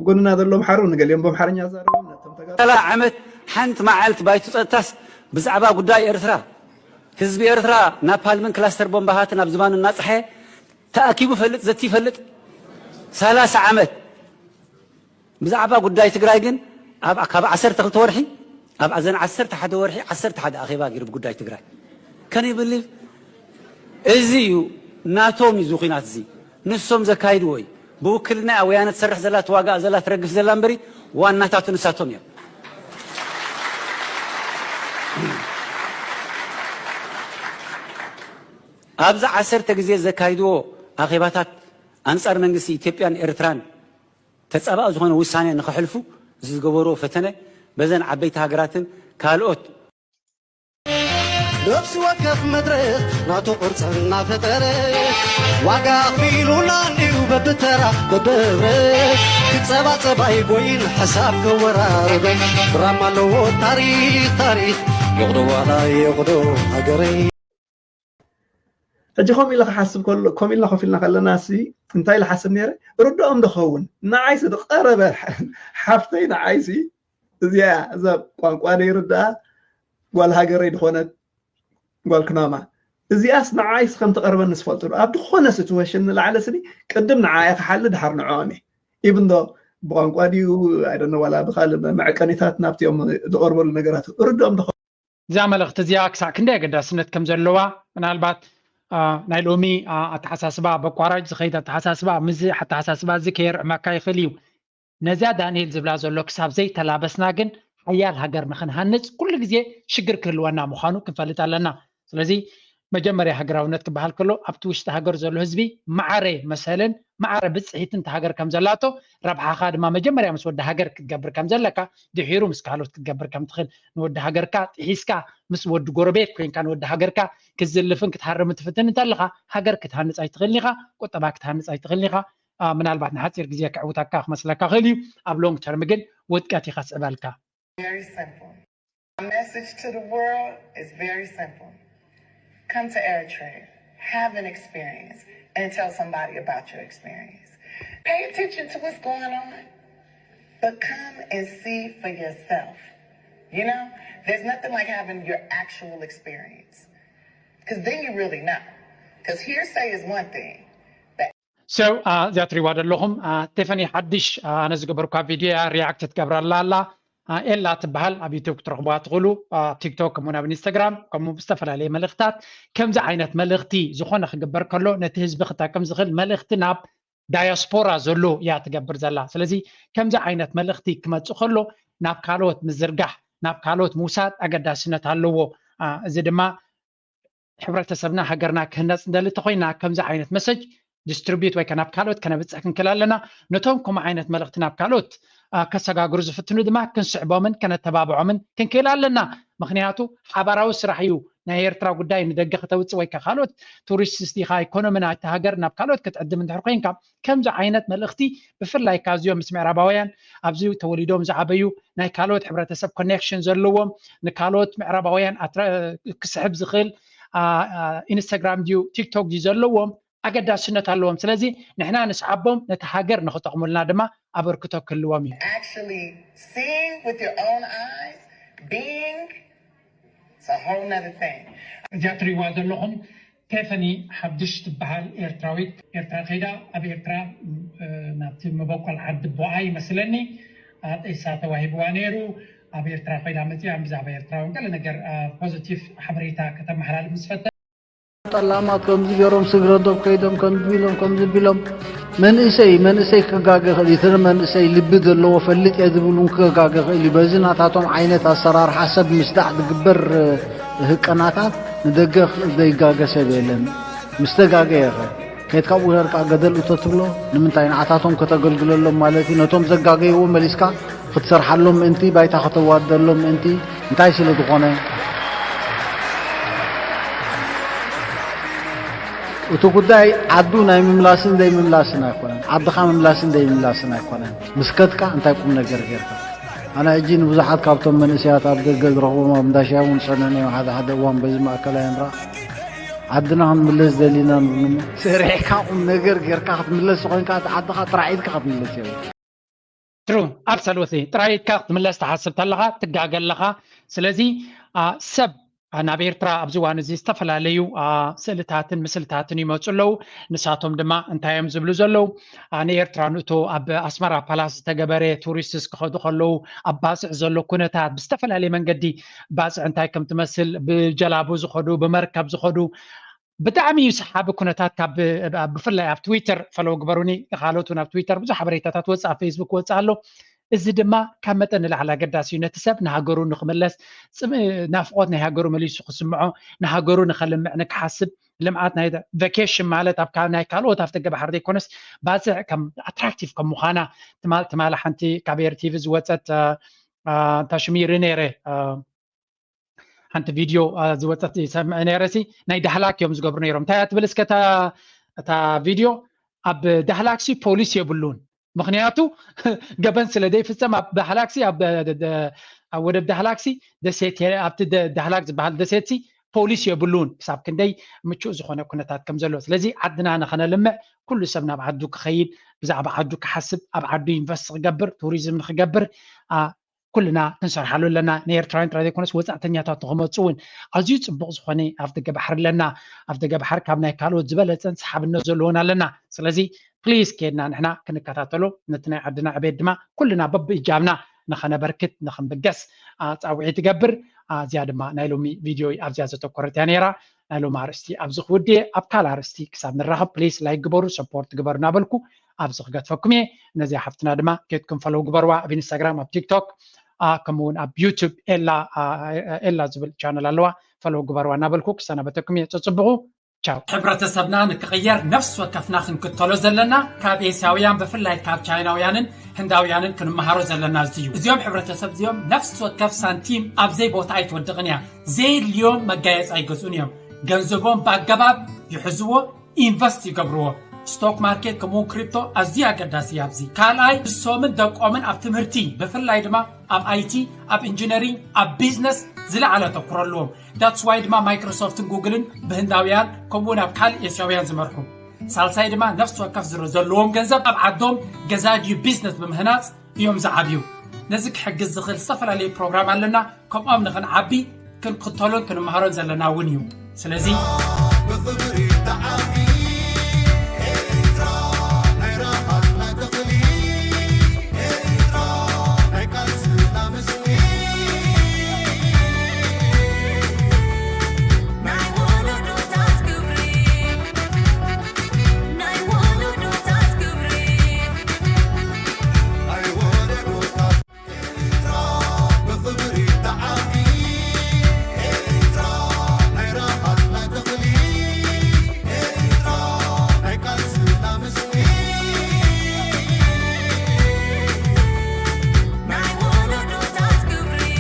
ጎንና ዘለዉ ኣምሓሩ ንገሊኦም ብኣምሓርኛ ዛረቦም ነቶም ተጋሩ ሰላ ዓመት ሓንቲ መዓልቲ ባይቶ ጸጥታስ ብዛዕባ ጉዳይ ኤርትራ ህዝቢ ኤርትራ ናፓልምን ክላስተር ቦምባሃትን ኣብ ዝባኑ እናጸሓየ ተኣኪቡ ፈልጥ ዘቲ ይፈልጥ ሰላሳ ዓመት ብዛዕባ ጉዳይ ትግራይ ግን ኣብ ካብ ዓሰርተ ክልተ ወርሒ ኣብ ኣዘን ዓሰርተ ሓደ ወርሒ ዓሰርተ ሓደ ኣኼባ ገይሩ ብጉዳይ ትግራይ ከን ይብልል እዚ እዩ ናቶም እዩ እዚ ኩናት እዚ ንሶም ዘካይድዎ እዩ ብውክልና ወያነ ትሰርሕ ዘላ ትዋጋእ ዘላ ትረግፍ ዘላ እምበሪ ዋናታቱ ንሳቶም እዮም ኣብዚ ዓሰርተ ግዜ ዘካይድዎ ኣኼባታት ኣንጻር መንግስቲ ኢትዮጵያን ኤርትራን ተጻባኢ ዝኾነ ውሳኔ ንኸሕልፉ ዝገበርዎ ፈተነ በዘን ዓበይቲ ሃገራትን ካልኦት ነፍሲ ወከፍ መድረኽ ናቱ ቅርፂ እናፈጠረ ዋጋ ኣኽፊሉና እንድዩ በብተራ በብህብረት ክፀባፀብ ኣይጎይን ሕሳብ ከወራርዶ ድራማ ኣለዎ ታሪኽ ታሪኽ ይቕዶ ዋላ ይቕዶ ሃገረይ ሕጂ ከምኡ ኢለ ክሓስብ ከሎ ከምኡ ኢልና ኮፍ ኢልና ከለና ሲ እንታይ ኢለ ሓስብ ነይረ ርድኦም ዶ ኸውን ንዓይሲ ዝቐረበ ሓፍተይ ንዓይሲ እዚኣ እዛ ቋንቋ ደይርድኣ ጓል ሃገረይ ዝኾነት ጓል ክናማ እዚኣስ ንዓይሲ ከም ትቐርበኒ ዝፈልጡ ዶ ኣብ ዝኾነ ሲትዌሽን ንላዕለ ስኒ ቅድም ንዓያ ክሓሊ ድሓር ንዕኦም እየ ኢብን ዶ ብቋንቋ ድዩ ኣይደነ ዋላ ብካልእ መዕቀኒታት ናብቲኦም ዝቐርበሉ ነገራት ርድኦም ዶ እዛ መልእኽቲ እዚኣ ክሳዕ ክንደይ ኣገዳስነት ከም ዘለዋ ምናልባት ናይ ሎሚ ኣተሓሳስባ በቋራጭ ዝኸይድ ኣተሓሳስባ ምስዚ ኣተሓሳስባ እዚ ከየርዕመካ ይኽእል እዩ። ነዚኣ ዳንኤል ዝብላ ዘሎ ክሳብ ዘይተላበስና ግን ሓያል ሃገር ንኽንሃንፅ ኩሉ ግዜ ሽግር ክህልወና ምዃኑ ክንፈልጥ ኣለና። ስለዚ መጀመርያ ሃገራውነት ክበሃል ከሎ ኣብቲ ውሽጢ ሃገር ዘሎ ህዝቢ ማዕረ መሰልን ማዕረ ብፅሒትን እታ ሃገር ከም ዘላቶ ረብሓኻ ድማ መጀመርያ ምስ ወዲ ሃገር ክትገብር ከም ዘለካ ድሒሩ ምስ ካልኦት ክትገብር ከም ትኽእል ንወዲ ሃገርካ ጥሒስካ ምስ ወዲ ጎረቤት ኮይንካ ንወዲ ሃገርካ ክትዝልፍን ክትሃርምን ትፍትን እንተለኻ ሃገር ክትሃንፅ ኣይትኽእልን ኢኻ፣ ቁጠባ ክትሃንፅ ኣይትኽእልን ኢኻ። ምናልባት ንሓፂር ግዜ ክዕውተካ ክመስለካ ክእል እዩ፣ ኣብ long term ግን ውድቀት እዩ ከስዕበልካ። Message to the world is very simple. Come to Eritrea, have an experience, and tell somebody about your experience. Pay attention to what's going on, but come and see for yourself. You know, there's nothing like having your actual experience, because then you really know. Because hearsay is one thing, So እዚኣ ትሪዋ ዘለኹም ቴፈኒ ሓድሽ ኣነ ዝገበርኳ ቪድዮ እያ። ሪያክት ትገብረላ ኣላ። ኤላ ትበሃል፣ ኣብ ዩቱብ ክትረኽብዋ ትኽእሉ፣ ኣብ ቲክቶክ ከምኡውን ኣብ ኢንስታግራም፣ ከምኡ ብዝተፈላለየ መልእኽታት። ከምዚ ዓይነት መልእኽቲ ዝኾነ ክግበር ከሎ ነቲ ህዝቢ ክጠቅም ዝኽእል መልእኽቲ ናብ ዳያስፖራ ዘሎ እያ ትገብር ዘላ። ስለዚ ከምዚ ዓይነት መልእኽቲ ክመፅእ ከሎ ናብ ካልኦት ምዝርጋሕ፣ ናብ ካልኦት ምውሳድ ኣገዳስነት ኣለዎ። እዚ ድማ ሕብረተሰብና ሃገርና ክህነፅ እንደሊ ተኮይና ከምዚ ዓይነት መሰጅ ዲስትሪቢዩት ወይ ከ ናብ ካልኦት ከነብፅሕ ክንክእል ኣለና። ነቶም ከምኡ ዓይነት መልእኽቲ ናብ ካልኦት ከሰጋግሩ ዝፍትኑ ድማ ክንስዕቦምን ከነተባብዖምን ክንክእል ኣለና። ምክንያቱ ሓባራዊ ስራሕ እዩ። ናይ ኤርትራ ጉዳይ ንደገ ከተውፅእ ወይ ከ ካልኦት ቱሪስት ስቲኻ ኢኮኖሚ ናይቲ ሃገር ናብ ካልኦት ክትዕድም እንድሕር ኮይንካ ከምዚ ዓይነት መልእኽቲ ብፍላይ ካብዚኦም ምስ ምዕራባውያን ኣብዚ ተወሊዶም ዝዓበዩ ናይ ካልኦት ሕብረተሰብ ኮኔክሽን ዘለዎም ንካልኦት ምዕራባውያን ክስሕብ ዝኽእል ኢንስታግራም ድዩ ቲክቶክ ድዩ ዘለዎም ኣገዳስነት ኣለዎም። ስለዚ ንሕና ንስዓቦም ነቲ ሃገር ንክጠቕሙልና ድማ ኣበርክቶ ክህልዎም እዩ። Actually seeing with your own eyes, being, it's a whole nother thing. እዚኣ ትሪእዋ ዘለኹም ቴፈኒ ሓድሽ ትበሃል ኤርትራዊት ኤርትራ ከይዳ ኣብ ኤርትራ ናብቲ መበቆል ዓዲ ቦኣ ይመስለኒ ጤሳ ተዋሂብዋ ነይሩ። ኣብ ኤርትራ ኮይዳ መፅያ ብዛዕባ ኤርትራውን ገለ ነገር ፖዚቲቭ ሓበሬታ ከተመሓላልፍ ምስ ፈተነት ጠላማት ከምዚ ገይሮም ስግረ ዶብ ከይዶም ከምዚ ቢሎም ከምዚ ቢሎም መንእሰይ መንእሰይ ክጋገ ይኽእል እዩ። እቲ መንእሰይ ልቢ ዘለዎ ፈልጥ እየ ዝብል እውን ክጋገ ይኽእል እዩ። በዚ ናታቶም ዓይነት ኣሰራርሓ ሰብ ምስዳዕ ዝግበር ህቀናታት ንደገ ዘይጋገ ሰብ የለን። ምስ ተጋገየ ኸ ከይድካ ኣብኡ ሄርካ ገደል እቶ ትብሎ ንምንታይ? ንዓታቶም ከተገልግለሎም ማለት እዩ። ነቶም ዘጋገይዎ መሊስካ ክትሰርሓሎም ምእንቲ፣ ባይታ ከተዋድደሎም ምእንቲ እንታይ ስለ ዝኾነ? እቲ ጉዳይ ዓዱ ናይ ምምላስን ዘይምምላስን ኣይኮነን። ዓድኻ ምምላስን ዘይምላስን ኣይኮነን። ምስ ከድካ እንታይ ቁም ነገር ጌርካ? ኣነ ሕጂ ንብዙሓት ካብቶም መንእሰያት ኣብ ደገ ዝረኽቦም ኣብ እንዳሻይ እውን ዝጸንሑኒ እዮም። ሓደ ሓደ እዋን በዚ ማእከላይ ንራ ዓድና ክንምለስ ደሊና ንብሉሞ። ሰሪሕካ ቁም ነገር ጌርካ ክትምለስ ኮይንካ ዓድኻ ጥራሕ ኢድካ ክትምለስ የብልካ። ትሩ ኣብሰሉትሊ ጥራይ ኢድካ ክትምለስ ትሓስብ ተለኻ ትጋገ ኣለኻ። ስለዚ ሰብ ናብ ኤርትራ ኣብዚ እዋን እዚ ዝተፈላለዩ ስእልታትን ምስልታትን ይመፁ ኣለዉ። ንሳቶም ድማ እንታይ እዮም ዝብሉ ዘለዉ? ንኤርትራ ንእቶ ኣብ ኣስመራ ፓላስ ዝተገበረ ቱሪስትስ ክኸዱ ከለዉ ኣብ ባፅዕ ዘሎ ኩነታት ብዝተፈላለየ መንገዲ ባፅዕ እንታይ ከም ትመስል ብጀላቡ ዝኸዱ ብመርከብ ዝኸዱ ብጣዕሚ እዩ ሰሓቢ ኩነታት ካብ ብፍላይ ኣብ ትዊተር ፈለው ግበሩኒ ካልኦት እውን ኣብ ትዊተር ብዙሕ ሓበሬታታት ወፅእ ኣብ ፌስቡክ ወፅእ ኣሎ። እዚ ድማ ካብ መጠን ንላዕሊ ኣገዳሲ እዩ። ነቲ ሰብ ንሃገሩ ንክምለስ ናፍቆት ናይ ሃገሩ መሊሱ ክስምዖ ንሃገሩ ንከልምዕ ንክሓስብ ልምዓት ናይ ቨኬሽን ማለት ኣብ ናይ ካልኦት ኣብ ተገባሕር ዘይኮነስ ባፅዕ ከም ኣትራክቲቭ ከም ምዃና ትማሊ ሓንቲ ካብ ኤርቲቪ ዝወፀት እንታ ሽሚሪ ነይረ ሓንቲ ቪድዮ ዝወፀት ይሰምዐ ነይረ ሲ ናይ ዳህላክ እዮም ዝገብሩ ነይሮም እንታይ ትብል እስከ እታ ቪድዮ ኣብ ዳህላክ ሲ ፖሊስ የብሉን ምክንያቱ ገበን ስለ ዘይፍፀም ኣብ ዳህላክ ሲ ኣብ ወደብ ዳህላክ ሲ ደሴት ኣብቲ ዳህላክ ዝበሃል ደሴት ሲ ፖሊስ የብሉን ክሳብ ክንደይ ምቹእ ዝኾነ ኩነታት ከም ዘሎ ስለዚ ዓድና ንኸነልምዕ ኩሉ ሰብ ናብ ዓዱ ክኸይድ ብዛዕባ ዓዱ ክሓስብ ኣብ ዓዱ ኢንቨስት ክገብር ቱሪዝም ንክገብር ኩልና ክንሰርሓሉ ኣለና ንኤርትራውያን ጥራይ ዘይኮነስ ወፃእተኛታት ንክመፁ እውን ኣዝዩ ፅቡቅ ዝኾነ ኣብ ደገ ባሕሪ ኣለና ኣብ ደገ ባሕሪ ካብ ናይ ካልኦት ዝበለፀን ሰሓብነት ዘለዎን ኣለና ስለዚ ፕሊስ ከድና ንሕና ክንከታተሎ ነቲ ናይ ዓድና ዕቤት ድማ ኩልና በብእጃምና ንኸነበርክት ንኽንብገስ ፃውዒት ይገብር እዚኣ ድማ ናይ ሎሚ ቪድዮ ኣብዚኣ ዘተኮረት እያ ነይራ ናይ ሎም ኣርእስቲ ኣብዚ ክውድየ ኣብ ካል ኣርእስቲ ክሳብ ንራኸብ ፕሊስ ላይክ ግበሩ ሰፖርት ግበሩ እናበልኩ ኣብዚ ክገድፈኩም እየ ነዚኣ ሓፍትና ድማ ኬድኩም ፈለው ግበርዋ ኣብ ኢንስታግራም ኣብ ቲክቶክ ከምኡውን ኣብ ዩቱብ ኤላ ኤላ ዝብል ቻነል ኣለዋ ፈለው ግበርዋ እናበልኩ ክሰናበተኩም እየ ፀፅብቑ ቻው ሕብረተሰብና ንክቕየር ነፍሲ ወከፍና ክንክተሎ ዘለና ካብ ኤስያውያን ብፍላይ ካብ ቻይናውያንን ህንዳውያንን ክንመሃሮ ዘለና እዚ እዩ እዚኦም ሕብረተሰብ እዚኦም ነፍሲ ወከፍ ሳንቲም ኣብ ዘይ ቦታ ኣይትወድቕን እያ ዘየድልዮም መጋየፂ ኣይገዝኡን እዮም ገንዘቦም ብኣገባብ ይሕዝዎ ኢንቨስት ይገብርዎ ስቶክ ማርኬት ከምኡውን ክሪፕቶ ኣዝዩ ኣገዳሲ እዩ ኣብዚ ካልኣይ ንሶምን ደቆምን ኣብ ትምህርቲ ብፍላይ ድማ ኣብ ኣይቲ ኣብ ኢንጂነሪንግ ኣብ ቢዝነስ ዝለዓለ ኣተኩሮ ኣለዎም። That's why ድማ ማይክሮሶፍትን ጉግልን ብህንዳውያን ከምኡ ናብ ካልእ ኤስያውያን ዝመርሑ። ሳልሳይ ድማ ነፍሲ ወከፍ ዝረ ዘለዎም ገንዘብ ኣብ ዓዶም ገዛ ድዩ ቢዝነስ ብምህናፅ እዮም ዝዓብዩ። ነዚ ክሕግዝ ዝኽእል ዝተፈላለዩ ፕሮግራም ኣለና። ከምኦም ንኽንዓቢ ክንክተሎን ክንመሃሮን ዘለና እውን እዩ። ስለዚ